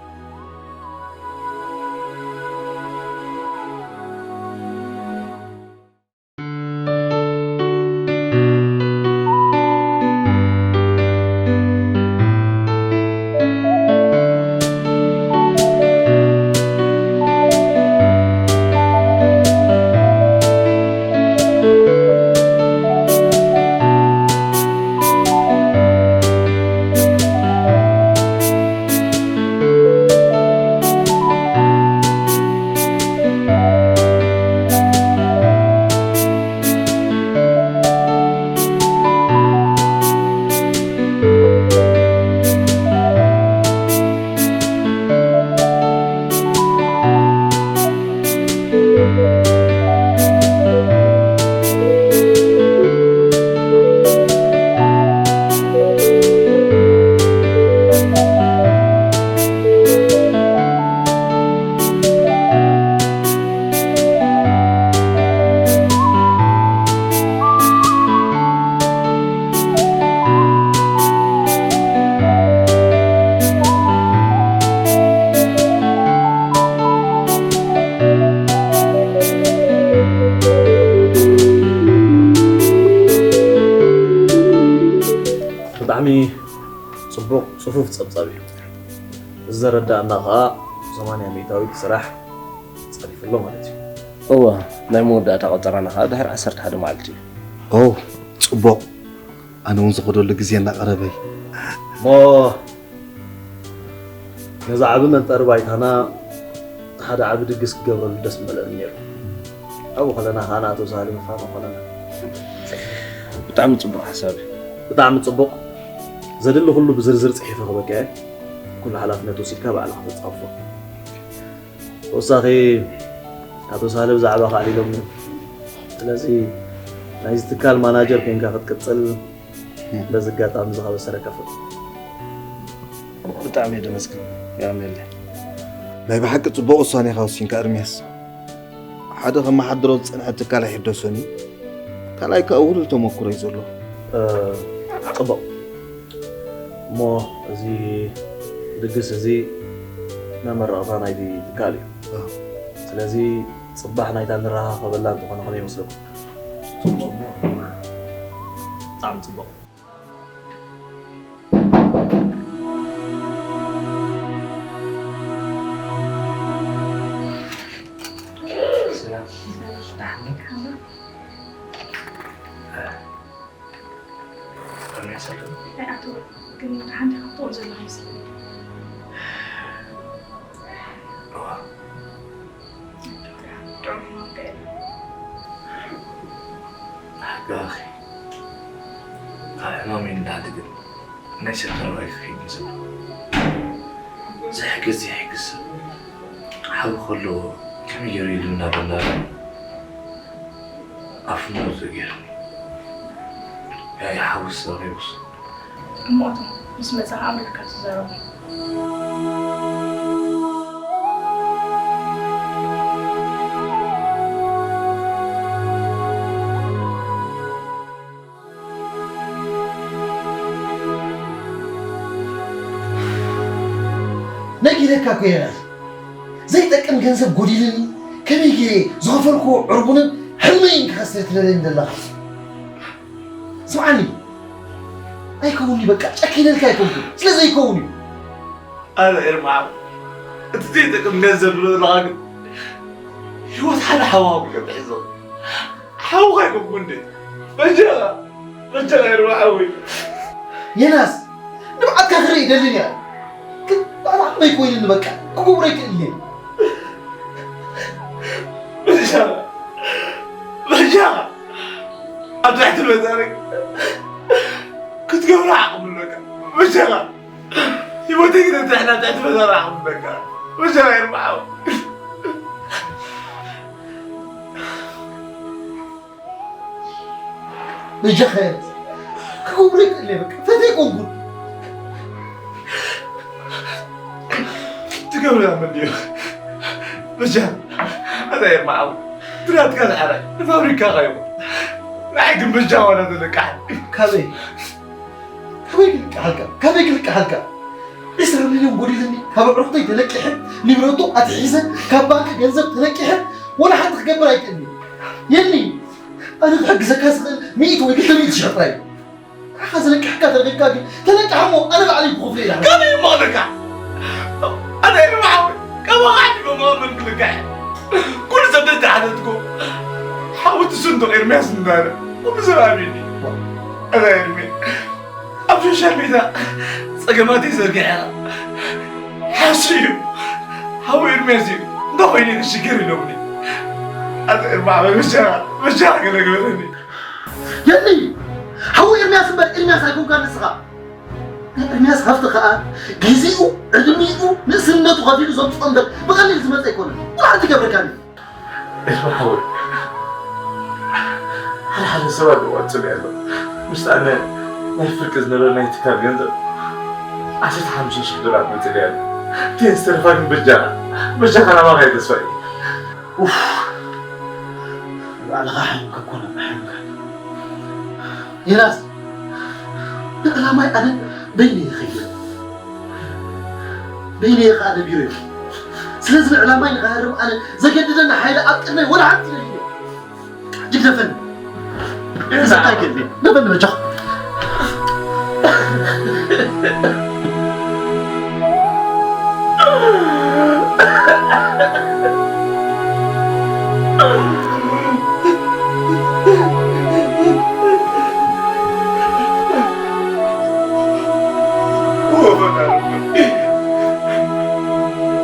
ብጣዕሚ ጽቡቕ ጽፉፍ ጸብጻብ እዩ። እዚ ዘረዳእና ከኣ ሰማንያ ሚእታዊት ስራሕ ጸሪፉ ኣሎ ማለት እዩ። እወ፣ ናይ መወዳእታ ቆጸራና ከኣ ድሕሪ ዓሰርተ ሓደ መዓልቲ እዩ። ኦ፣ ጽቡቕ። ኣነ እውን ዝኸደሉ ግዜ እናቐረበ እዩ። እሞ ነዚ ዓቢ መንጠሪ ባይታና ሓደ ዓቢ ድግስ ክገብረሉ ደስ ምበለኒ ነይሩ። ኣብኡ ከለና ከኣ ንኣቶ ሳህለ ምፍራም ኣይኮነና። ብጣዕሚ ጽቡቕ ሓሳብ እዩ። ብጣዕሚ ጽቡቕ። ዘድሊ ኩሉ ብዝርዝር ጽሒፈ ክበቅዐ፣ ኩሉ ሓላፍነት ወሲድካ ባዕልኻ ተጻውፎ። ተወሳኺ ኣቶ ሳህለ ብዛዕባኻ ኣዕሊሎምኒ። ስለዚ ናይዚ ትካል ማናጀር ኮይንካ ክትቅጽል በዚ ኣጋጣሚ እዚ ከበሰረካ ፈቱ። ብጣዕሚ እየ ደመስግን። የቐንየለይ። ናይ ብሓቂ ጽቡቕ ውሳኔ ኢኻ ወሲንካ እርምያስ። ሓደ ከመሓድሮ ዝጸንሐ ትካል ኣይሕደሶን እዩ። ካልኣይ ከኣ ውህሉል ተመኩሮ እዩ ዘሎ። እ፣ ጽቡቕ። እሞ እዚ ድግስ እዚ መመረቕታ ናይቲ ትካል እዩ። እ። ስለዚ ጽባሕ ናይታ ንራኸበላ እንተኾነ ከመይ ይመስለኩም? ጽቡቕ። ብጣዕሚ ጽቡቕ። ሰላም። ደሓን ዶ? ከመይ ሰላም? ኣይ፣ ኣቶ ግን ሓንቲ ካብቶም ዘለኹም ይመስለኒ። እዋ። ጥዑም ህሞት ከ የለን። ሓቂ ኣኺ። ካብ ሕማም ይንዳሕድ ግን ናይ ስድራ ባይ ክኸይድ ንስማ። ዘይሕግዝ ዘይሕግዝ ሰብ። ሓዊ ከሎ ከመይ ገይሩ ኢሉ እናበላ ኣፉ መርዙ ገይሩኒ። ያኢ ሓዊ ዝሰረዩስ። እሞ እቶ ምስ መጻኻ ኣምላኽካ ትዛረቡ። ነጊረካ እኮ እየ ናቲ። ዘይጠቅም ገንዘብ ጎዲልኒ፣ ከመይ ገይረ ዝኸፈልክዎ ዕርቡንን ሕልመይን ክኸስር ትደልየኒ ዘለኻ? ስምዓኒ፣ ኣይከውን'ዩ በቃ፣ ጨኪነልካ ኣይኮንኩን፣ ስለ ዘይከውን'ዩ። ኣነ ኤርምሓም፣ እቲ ዘይጠቅም ገንዘብ ትብሎ ዘለኻ ግን፣ ህይወት ሓደ ሓውኻ እኮ እየ ምሒዞ። ሓውኻ ኣይኮንኩን እንዴ? በጃኻ፣ በጃኻ ኤርምሓም ሓወይ። የናስ፣ ንብዓትካ ክርኢ ይደልን እየ። ግን ባዕላ ዓቕመይ ኮይኑኒ በቃ፣ ክገብሮ ኣይክእልን እየ። በጃኻ፣ በጃኻ፣ ኣብ ትሕቲ ፈጣሪ ክትገብሮ ዓቕሚ ኣለካ። በጃኻ፣ ህይወተይ ክነትሕና ትሕቲ ፈጣሪ ዓቕሚ ኣለካ። በጃኻ ኤርምሓም። በጃኻ ያዝ። ክገብሮ ይክእል እየ፣ በቃ፣ ፈትየ ኣይኮንኩን። ትገብሮ እያ መድዮ። በጃ ኣታ ኤርማ ሓወይ፣ ብናትካ ዝሓራይ ንፋብሪካ ኸይቦ። ንዓይ ግን በጃ ዋላ ተለቃሕ። ካበይ? ካበይ ክልቃሓልካ? ካበይ ክልቃሓልካ? ዕስራ ሚልዮን ጎዲልኒ፣ ካብ ኣዕሩኽተይ ተለቂሐ፣ ንብረቱ ኣትሒዘ፣ ካብ ባንክ ገንዘብ ተለቂሐ፣ ወላ ሓንቲ ክገብር ኣይክእልኒ። የኒ፣ ኣነ ክሕግዘካ ዝኽእል ሚእቲ ወይ ክልተ ሚእቲ ሽሕ ጥራይ። ንዓኻ ዝለቅሕካ ተረኺብካ ግን፣ ተለቅሓ እሞ ኣነ ባዕለይ ክኸፍሎ ኢለ። ከመይ እሞ ኣለካ? ኣነ ኤርማ ሓወይ፣ ከማኻ ዓዲጎም መን ክልቅሕ? ኩሉ ሰብ ተተሓተትኩ። ሓወይ እቲ ስንዱቕ ኤርምያስ እንዳለ፣ ኩሉ ሰብ ኣሚኒ። ኣታ ኤርሚ፣ ኣብ ሶሻል ሜድያ ጸገማተይ ዘርጊሐ። ሓሱ እዩ። ሓወይ ኤርምያስ እዩ። እንታይ ኮይኑ እዩ ክሽገር ኢሎምኒ? ኣታ ኤርማ ሓወይ፣ በጃኻ፣ በጃኻ ገለ ግበረኒ። የኒ፣ ሓወይ ኤርምያስ እምበር ኤርምያስ ኣይኮንካን ንስኻ። ናይ ኤርምያስ ሃፍቲ ከኣ ግዜኡ፣ ዕድሚኡ፣ ንእስነቱ ከፊሉ ዘምጽኦ እምበር ብቐሊል ዝመጽእ ኣይኮነን። ወላ ሓንቲ ይገብረካን እዩ። ኤርሚ ሓወይ፣ ሓደ ሓደ ሰብ ኣለዎ ኣጽልዮ ኣሎ። ምስቲ ኣነ ናይ ፍርቂ ዝነበረ ናይ ትካል ገንዘብ ዓሰርተ ሓሙሽተ ሽሕ ዶላር መጽልዮ ኣሎ። እተን ዝተረፋ ግን በጃኻ፣ በጃኻ ናባኻ እየ ተስፋ እዩ። ኡፍ፣ ባዕልኻ ሓሚምካ እኮ ነብና ሓሚምካ። ዮናስ፣ ንዕላማይ ኣነ በይነይ ይኸይድ። በይነይ ከኣ ነቢረ እዩ። ስለዚ ንዕላማይ ንኽሃርም ኣነ ዘገድደኒ ሓይሊ ኣብ ቅድመይ ወላ ሓንቲ የለን። ሕጂ ግደፈኒ። ሕሰብካ ኣይክእልን እየ። ግደፈኒ በጃኻ።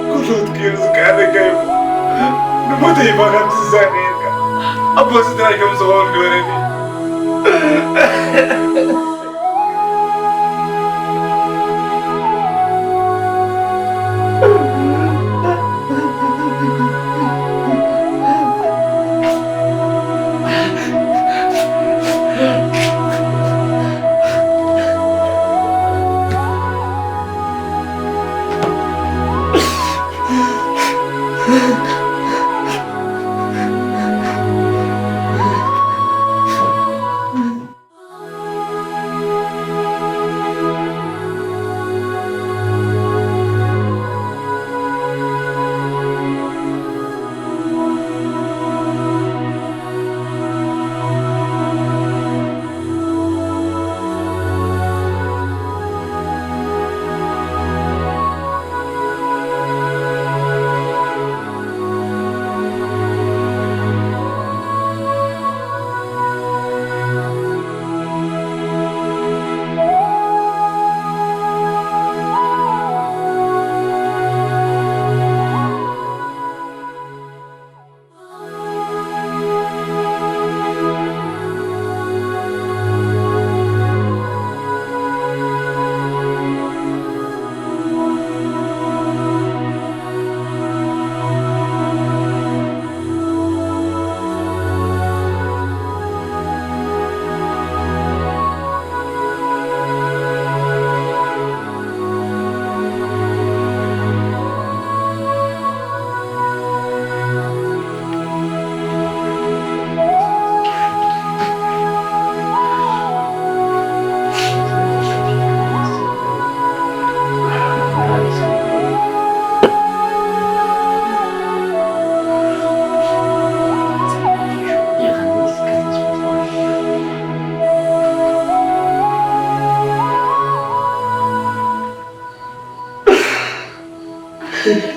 ኩሉ ክትቅይር ዝከኣለካ እዩ። ንሞተይ ባኻ ትዛረየካ። ኣቦ ስድራይ ከም ዝኸውን ግበረኒ።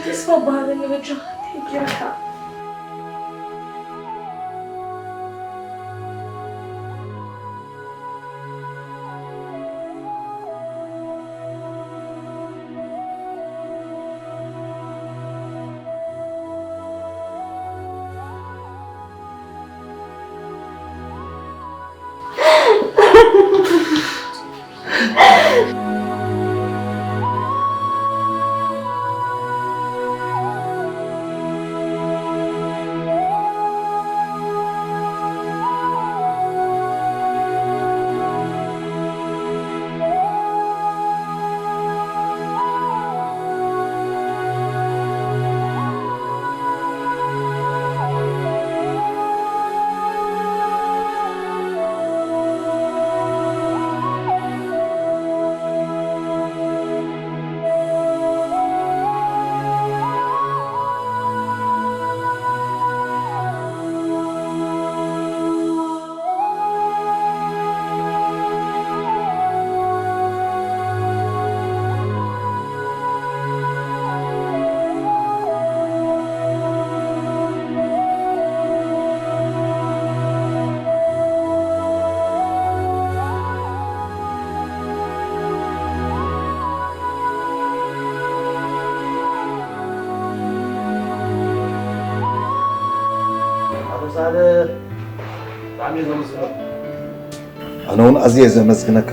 ተስፋ በሃለኒ በጃኻ እንታይ ጌርካ? ኣነ እውን ኣዝየ ዘመስግነካ።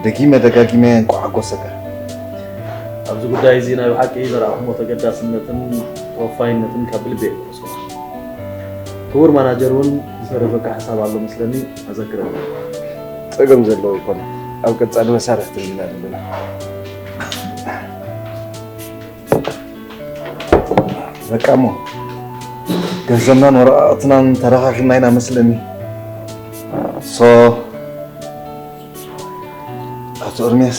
ደጊመ ደጋጊመ እንቋዕ ሓጎሰካ። ኣብዚ ጉዳይ እዚ ናይ ብሓቂ ዘርኣኹሞ ተገዳስነትን ተወፋይነትን ካብ ብልቢ እየ ዘመስግኖ። ክቡር ማናጀር እውን ዝሰረፈካ ሕሳብ ኣሎ መስለኒ፣ ኣዘክረኒ። ጸገም ዘለዎ ኣይኮነን። ኣብ ቀጻሊ መሳርሕቲ ንብላ ኣለና። በቃ እሞ ገንዘብናን ወረቓቕትናን ተረኻኺብና ኢና መስለኒ። ሶ ኣቶ ኤርምያስ፣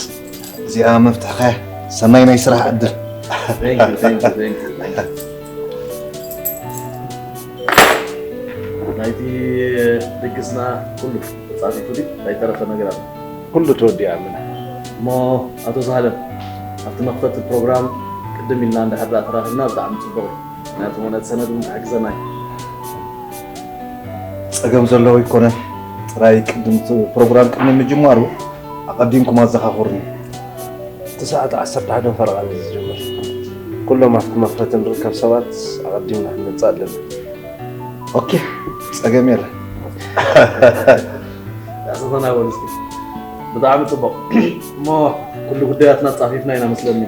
እዚኣ መፍትሕኻ እያ። ሰናይ ናይ ስራሕ ዕድል። Thank you, thank you, thank you, thank you. ናይቲ ድግስና ኩሉ ተጻፊፉ ድዩ? እንታይ ተረፈ ነገር ኣሎ? ኩሉ ተወዲኡ ኣምና። እሞ ኣቶ ሳህለ፣ ኣብቲ መኽፈቲ ፕሮግራም ቅድም ኢልና እንድሕር ደኣ ተራኺብና ብጣዕሚ ጽቡቕ እዩ። ምኽንያቱ ነቲ ሰነድ እውን ክሕግዘና እዩ። ጸገም ዘለዎ ኣይኮነን። ጥራይ ቅድም እቲ ፕሮግራም ቅድሚ ምጅማሩ ኣቐዲምኩም ኣዘኻኽሩኒ። እቲ ሰዓት ዓሰርተ ሓደ ፈረቓ እዩ ዝጅምር። ኩሎም ኣብቲ መኽፈቲ ንርከብ ሰባት ኣቐዲምና ክንመጽእ ኣለና። ኦኬ፣ ጸገም የለን። ኣሰፈና በሉ እስኪ። ብጣዕሚ ጽቡቕ። እሞ ኩሉ ጉዳያትና ኣጻፊፍና ኢና መስለኒ።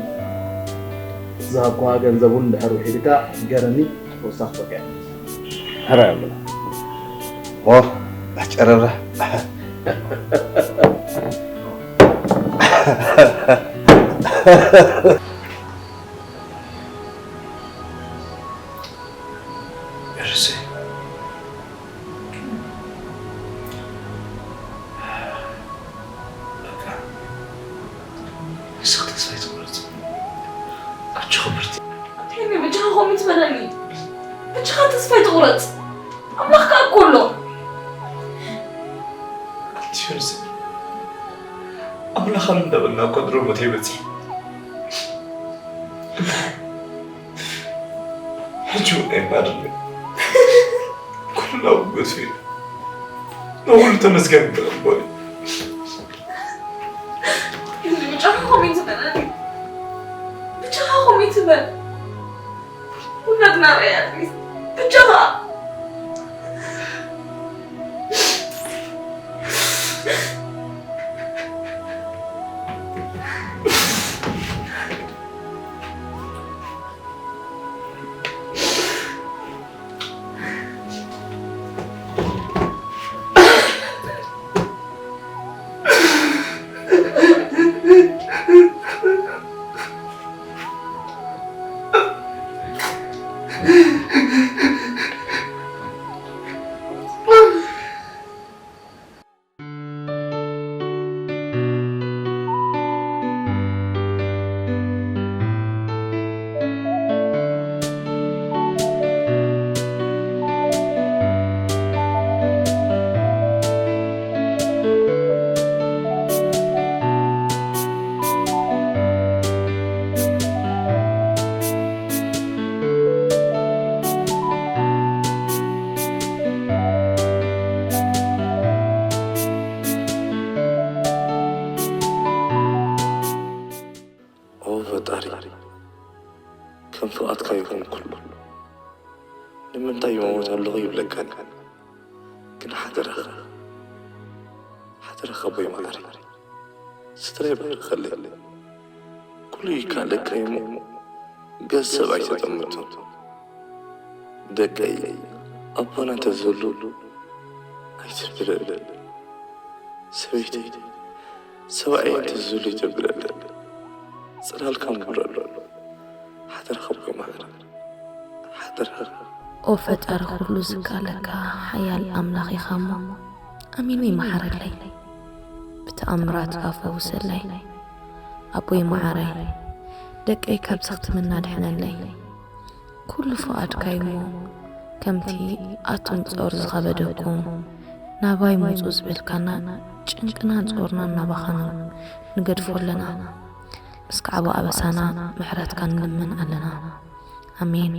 ዝሃብኩኻ ገንዘብ እውን እንድሕር ውሒድካ ንገረኒ፣ ተወሳኺ በቂዐ። ሕራይ ኣምና። ኦ፣ ጨረብራ። እርሲ። በቃ፣ ንስኺ ተስፋ ኣይትቑረጺ። ኣጆኺ በርትዒ። ኣንተ ሄኒ፣ በጃኻ ከምኡ ትበለኒ። በጃኻ ተስፋ ኣይትቑረጽ። ኣምላኽ ከኣ እኮ ኣሎ። ኣንቲ ዮንስ፣ ኣምላኽ ኣሎ እንዳበልና እኮ ድሮ ሞተይ በጺሑ። ሕጂ እውን ኣይማርኒ። ኩሉ ኣብ ገዝኡ እዩ። ንኹሉ ተመስገን ይግባእ። ብቻኻ ኮሜንት በል። ብቻኻ ኮሜንት በል። ኩላትና ርኣያ፣ ፕሊዝ። ብቻኻ። ኦ ፈጣሪ፣ ከም ፍቓድካ ይኹን ኩሉ። ንምንታይ ይመውት ኣለኹ ይብለካን፣ ግን ሓደራኻ፣ ሓደራኻ ኣቦይ መዓረይ፣ ስትራይ ባርኸለይ። ኩሉ ይከኣለካ እዩ እሞ፣ ገዝ ሰብ ኣይተጠምቶ። ደቀይ ኣቦና እንተዝህሉ ኣይትብለለይ። ሰበይተይ ሰብኣይ እንተዝህሉ ኣይተብለለይ። ጽላልካ ንብረሉ። ሓደራኻ ኣቦይ መዓረይ። ሓደራኻ። ኦ ፈጣሪ ኩሉ ዝከኣለካ ሓያል ኣምላኽ ኢኻ እሞ፣ ኣሜን ይመሓረለይ። ብተኣምራትካ ፈውሰለይ። ኣቦይ መዓረይ፣ ደቀይ ካብዚ ክትምና ድሕነለይ። ኩሉ ፍቓድካ እዩ እሞ፣ ከምቲ ኣቱም ጾር ዝኸበደኩም፣ ናባይ ምጹ ዝበልካና፣ ጭንቅናን ጾርናን ናባኻ ን-፣ ንገድፎ ኣለና። ምስ ካዕቦ ኣበሳና ምሕረትካ ንልምን ኣለና። ኣሜን።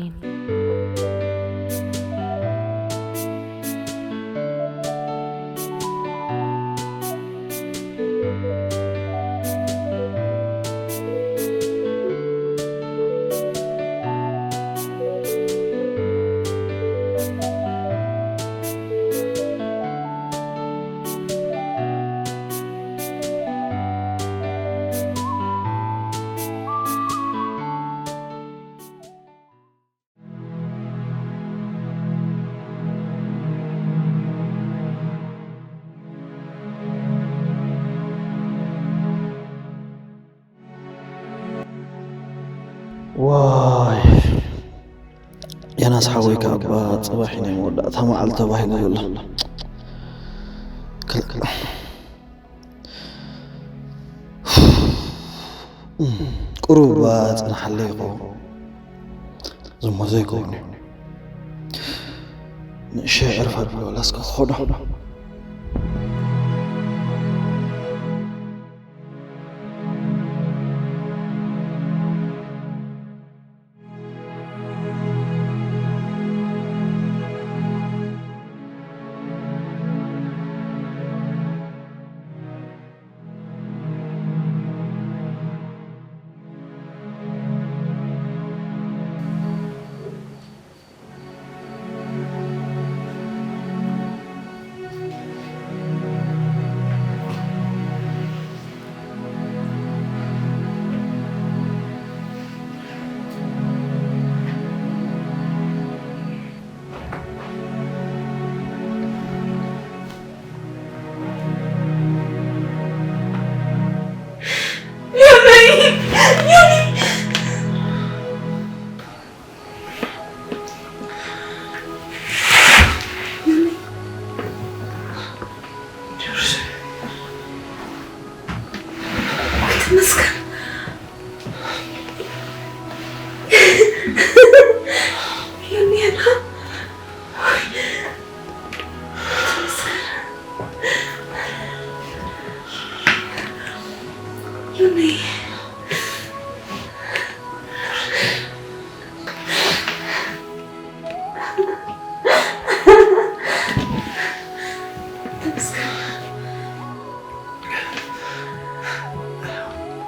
ዋይ፣ ዮናስ ሓወይ፣ ካብ ጽባሕ ናይ መወዳእታ መዓልቲ ተባሂሉ ዘሎ። ክል- ቁሩብ እባ ጽንሓለይ እኮ። ዝሞ ዘይከውን እዩ። ንእሽተይ ዕርፍ ኣብሎ፣ ላስካ ክኸዶ።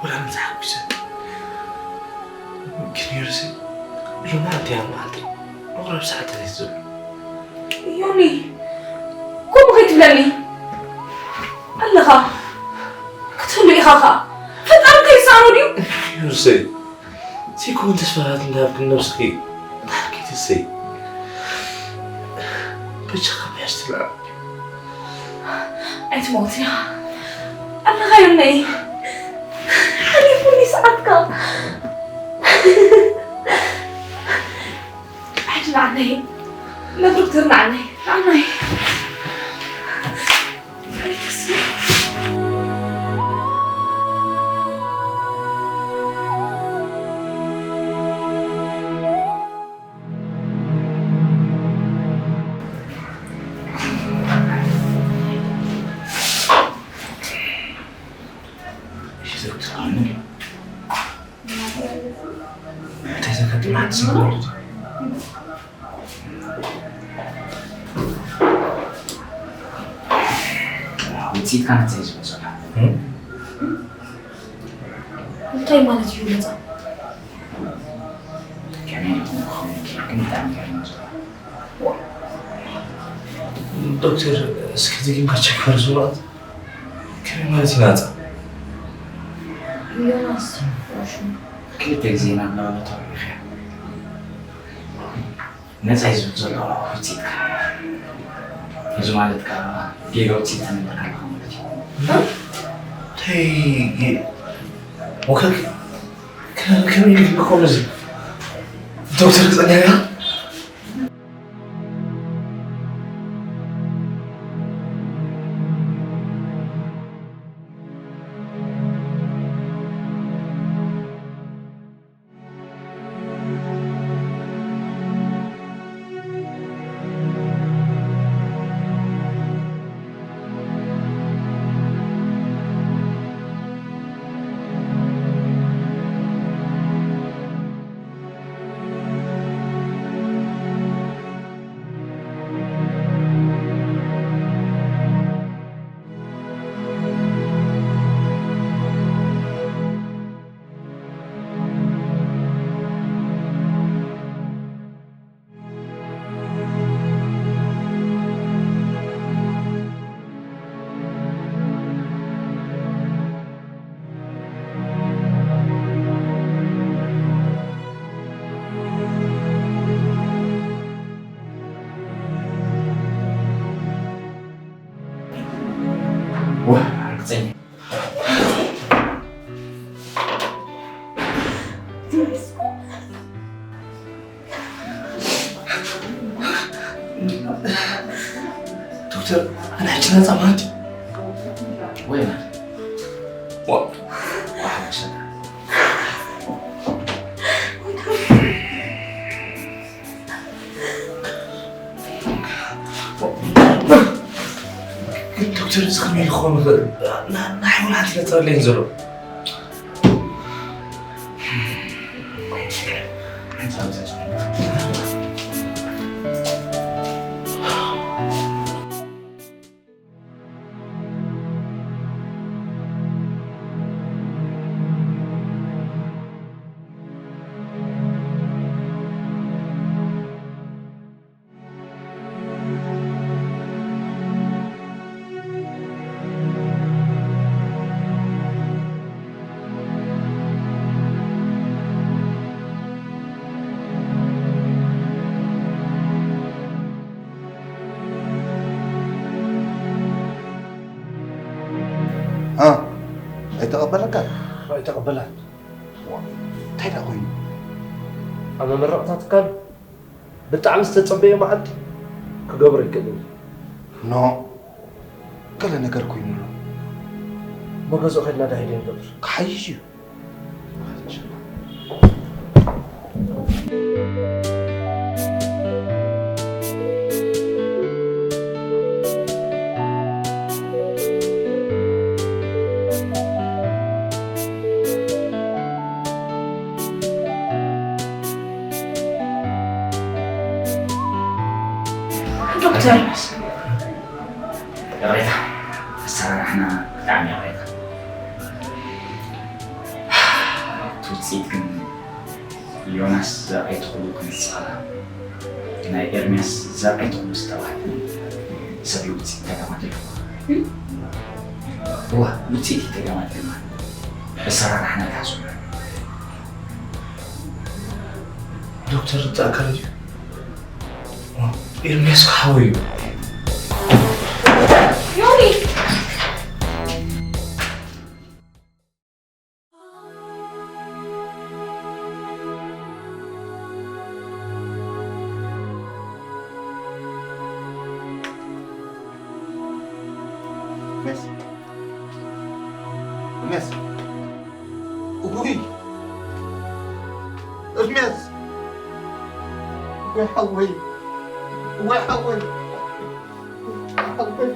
ወላ ምሳሕ ኩሰ ግን ዮርሲ ሎማ እንተያ መዓልቲ መቕረብ ሰዓት ተዘይትዝብሉ። ዮኒ፣ ከምኡ ከይትብለኒ ኣለኻ። ክትህሉ ኢኻ ኸኣ። ፈጣሪ ከይሰኣኖ ድዩ? ዮርሲ፣ ዘይኮነ ተስፋታት እንዳሃብክን ነብስኺ እንዳሃልኪ ትሰይ። በጃኻ ምሕሽ ትብላ። ኣይትሞትን ኢኻ ኣለኻ ዮነይ። ሓሊፉኒ ሰዓትካ። ሕጂ ንዓነይ ናብ ዶክተር ንዓነይ ንዓነይ። ኣይትስማዕ። እንታይ ዘጋጥም ሓንቲ ሰብ ማለት እዩ? ውፅኢትካ እንታይ እዩ ዝመስል? እም? እንታይ ማለት እዩ ነፃ? ከመይ ኢልኩም ክኸውን ይኽእል ግን ብጣዕሚ ይገርም ዘሎ። ዶክተር፣ እስኪ ደጊምካ ቸክ በል ዝብላት። ከመይ ማለት እዩ ናጻ? ዮናስ፣ ሽሙ ክልተ ግዜ ናብ ነበረ ተወሪኽያ። ነጻ እዩ ዝብል ዘሎ ውጽኢትካ። እዚ ማለት ከኣ ጌጋ ውጽኢት ተነግርካ ኣለኻ ማለት እዩ። እንታይ ጌ-፣ ወከክ-፣ ከ-፣ ከመይ ኢልካ ከምዚ ዶክተር ክጸንሕ ኢኻ? ዋ፣ ርግጸኛ። ዶክተር፣ ኣነ ሕጂ ነፃ ማለት እዩ? ወይ ማለት? ዋ፣ ዋ፣ ሓበሻ። ግን ዶክተር፣ እዚ ከመይ ክኸውን ይኽእል? ና-፣ ናይ ውላድ ስለ ጸለየን ዘሎ። እ፣ ኣይተቐበለካ? ኣይተቐበላን። ዋ፣ እንታይ ደኣ ኮይኑ? ኣብ መመረቕታ ትካል ብጣዕሚ ዝተጸበየ መዓልቲ ክገብሮ ኣይክእልን። ኖ፣ ገለ ነገር ኮይኑ ኣሎ። እሞ ገዝኡ ከድና ዳሂደ ንገብር። ክሓይሽ እዩ። ዶክተር። ይቕሬታ፣ ኣሰራርሓና ብጣዕሚ ይቕሬታ። እቲ ውፅኢት ግን ዮናስ ዘርኣይ ተኽሉ ክምስኸላ፣ ናይ ኤርምያስ ዘርኣይ ተኽሉ ዝተባህለ ሰብ እዩ ውፅኢት ተጋማት ኣለዎ። እዋ፣ ውፅኢት ተጋማት ድማ ኣሰራርሓና ይሓስቡ። ዶክተር፣ ርዳእካ ድዩ? ኤርምያስ ክሓወይ እዩ። ዮኒ! ኤርምያስ! ኤርምያስ! ውይ! ኤርምያስ! ወይ ሓወይ! ወይ ሓወይ! ሓወይ!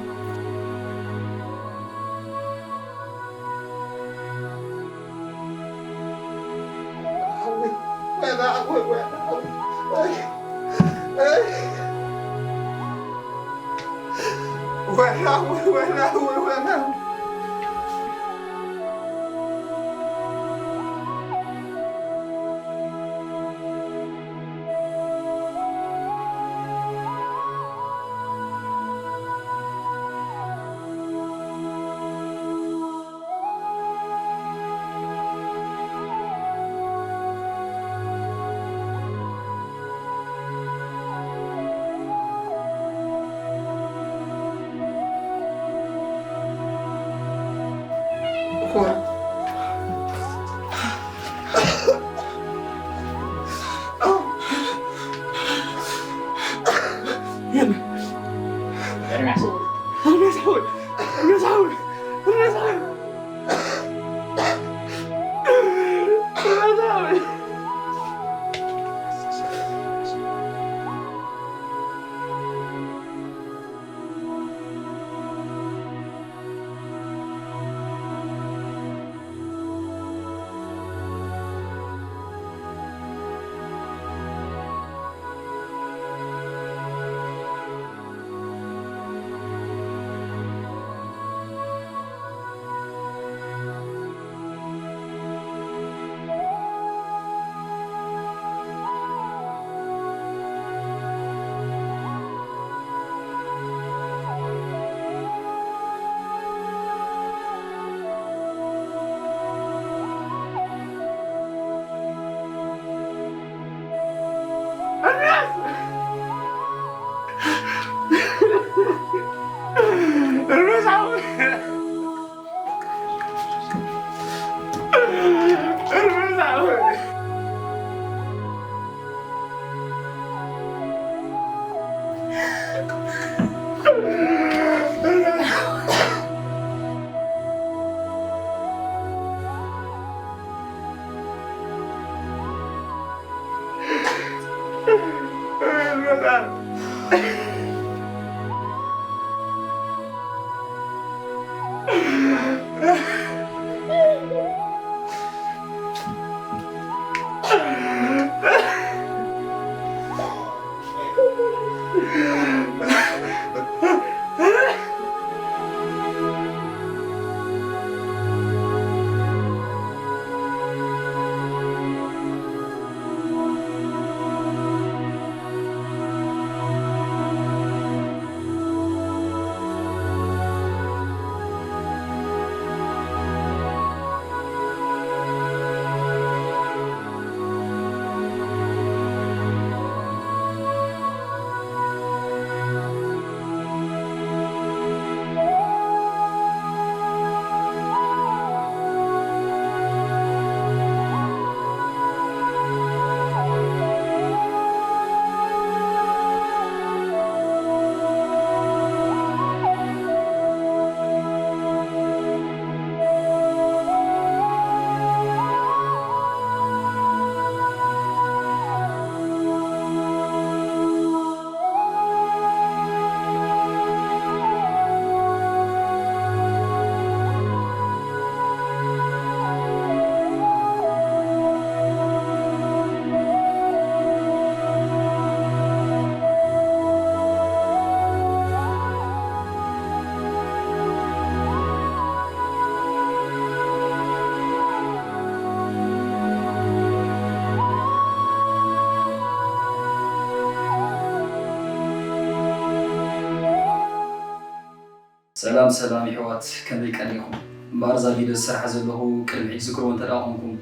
ሰላም ሰላም ይሕዋት፣ ከመይ ቀኒኹም? እምበኣር እዛ ቪድዮ ዝሰርሓ ዘለኹ ቅድሚ ሕጂ ዝክርዎ እንተ ደኣ ኮንኩም፣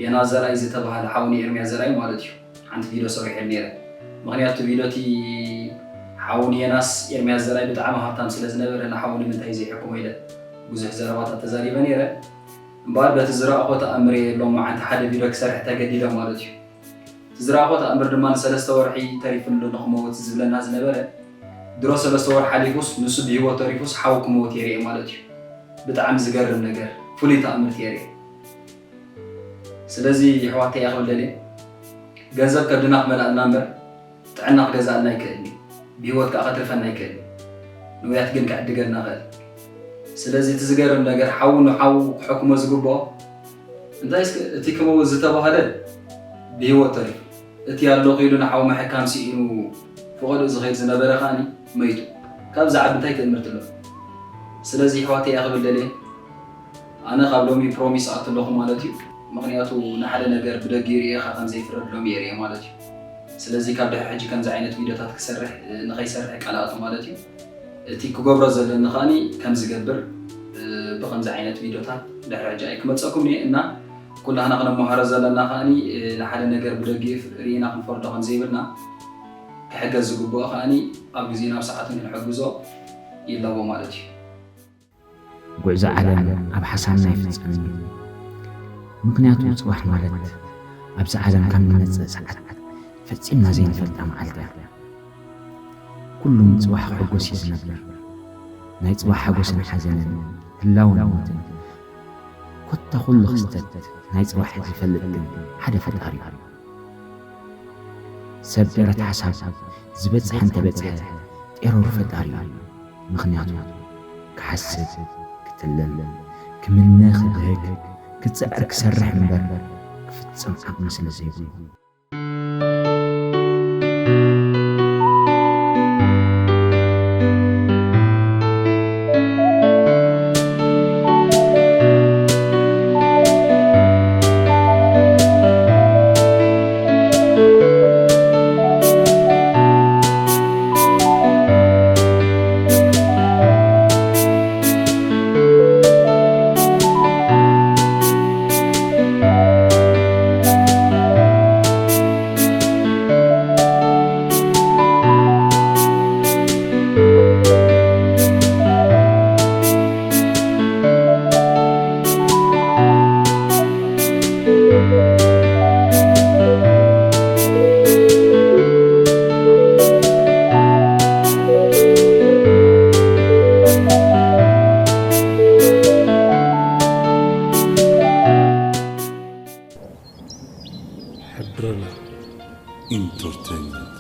የና ዘርኣይ ዝተባህለ ሓውኒ ኤርምያ ዘርኣይ ማለት እዩ፣ ሓንቲ ቪድዮ ሰሪሐ ነይረ። ምኽንያቱ ቪድዮ እቲ ሓውኒ የናስ ኤርምያ ዘርኣይ ብጣዕሚ ሃብታም ስለ ዝነበረ ንሓው ንምንታይ ዘይሕክሞ ኢለ ብዙሕ ዘረባታት ተዛሪበ ነይረ። እምበኣር በቲ ዝረኣኹ ተኣምር እየ ሎም መዓንቲ ሓደ ቪድዮ ክሰርሕ ተገዲደ ማለት እዩ። እቲ ዝረኣኹ ተኣምር ድማ ንሰለስተ ወርሒ ተሪፉሉ ንኽመውት ዝብለና ዝነበረ፣ ድሮ ሰለስተ ወርሒ ሓሊፉስ ንሱ ብህይወት ተሪፉስ ሓው ክመውት የርኢ ማለት እዩ። ብጣዕሚ ዝገርም ነገር፣ ፍሉይ ተኣምር የርኢ። ስለዚ የሕዋተይ እያ ክብል ደልየ፣ ገንዘብ ከብድና ክመልኣልና እምበር ጥዕና ክገዝኣልና ኣይክእልን እዩ። ብህይወት ከኣ ከትርፈና ኣይክእልን እዩ። ንውያት ግን ክዕድገልና ይኽእል። ስለዚ እቲ ዝገርም ነገር ሓው ንሓው ክሕክሞ ዝግብኦ፣ እንታይ እስከ እቲ ክመውት ዝተባህለ ብህይወት ተሪፉ፣ እቲ ኣለኹ ኢሉ ንሓው ምሕካም ስኢኑ ፈቐድኡ ዝኸይድ ዝነበረ ከኣኒ መይቱ። ካብዚ ዓቢ እንታይ ትእምርቲ ኣሎ? ስለዚ የሕዋተይ እያ ክብል ደልየ፣ ኣነ ካብ ሎሚ ፕሮሚስ ኣቱ ኣለኹ ማለት እዩ። ምኽንያቱ ንሓደ ነገር ብደጊኡ ርኢኻ ከም ዘይፍረድ ሎሚ የርእየ ማለት እዩ። ስለዚ ካብ ድሕሪ ሕጂ ከምዚ ዓይነት ቪድዮታት ክሰርሕ ንኸይሰርሕ ቃል ኣቱ ማለት እዩ። እቲ ክገብሮ ዘለኒ ከኣኒ ከም ዝገብር ብከምዚ ዓይነት ቪድዮታት ድሕሪ ሕጂ ኣይክመፀኩም እየ እና ኩላህና ክነመሃሮ ዘለና ከኣኒ ንሓደ ነገር ብደጊኡ ርኢና ክንፈርዶ ከም ዘይብልና ክሕገዝ ዝግብኦ ከኣኒ ኣብ ግዜን ኣብ ሰዓቱን ክንሕግዞ ይለዎ ማለት እዩ። ጉዕዞ ዓለም ኣብ ሓሳብና ይፍጸም እዩ። ምኽንያቱ ጽባሕ ማለት ኣብዚ ዓለም ካብ ንመጽእ ሰዓት ፈጺምና ዘይንፈልጣ መዓልቲ እያ። ኩሉ ንጽባሕ ክሕጎስ እዩ ዝነብር። ናይ ጽባሕ ሓጎስን ሓዘንን፣ ህላውን ሞትን፣ ኮታ ኩሉ ክስተት ናይ ጽባሕ ዝፈልጥ ግን ሓደ ፈጣሪ እዩ። ሰብ ደረት ሓሳብ ዝበጽሐ እንተበጽሐ ጤሮር ፈጣሪ እዩ። ምኽንያቱ ክሓስብ፣ ክትልም፣ ክምነ፣ ክብህግ፣ ክጽዕር፣ ክሰርሕ እምበር ክፍጽም ዓቕሚ ስለ ዘይብሉ። ሕድረና ኢንተርቴይንመንት።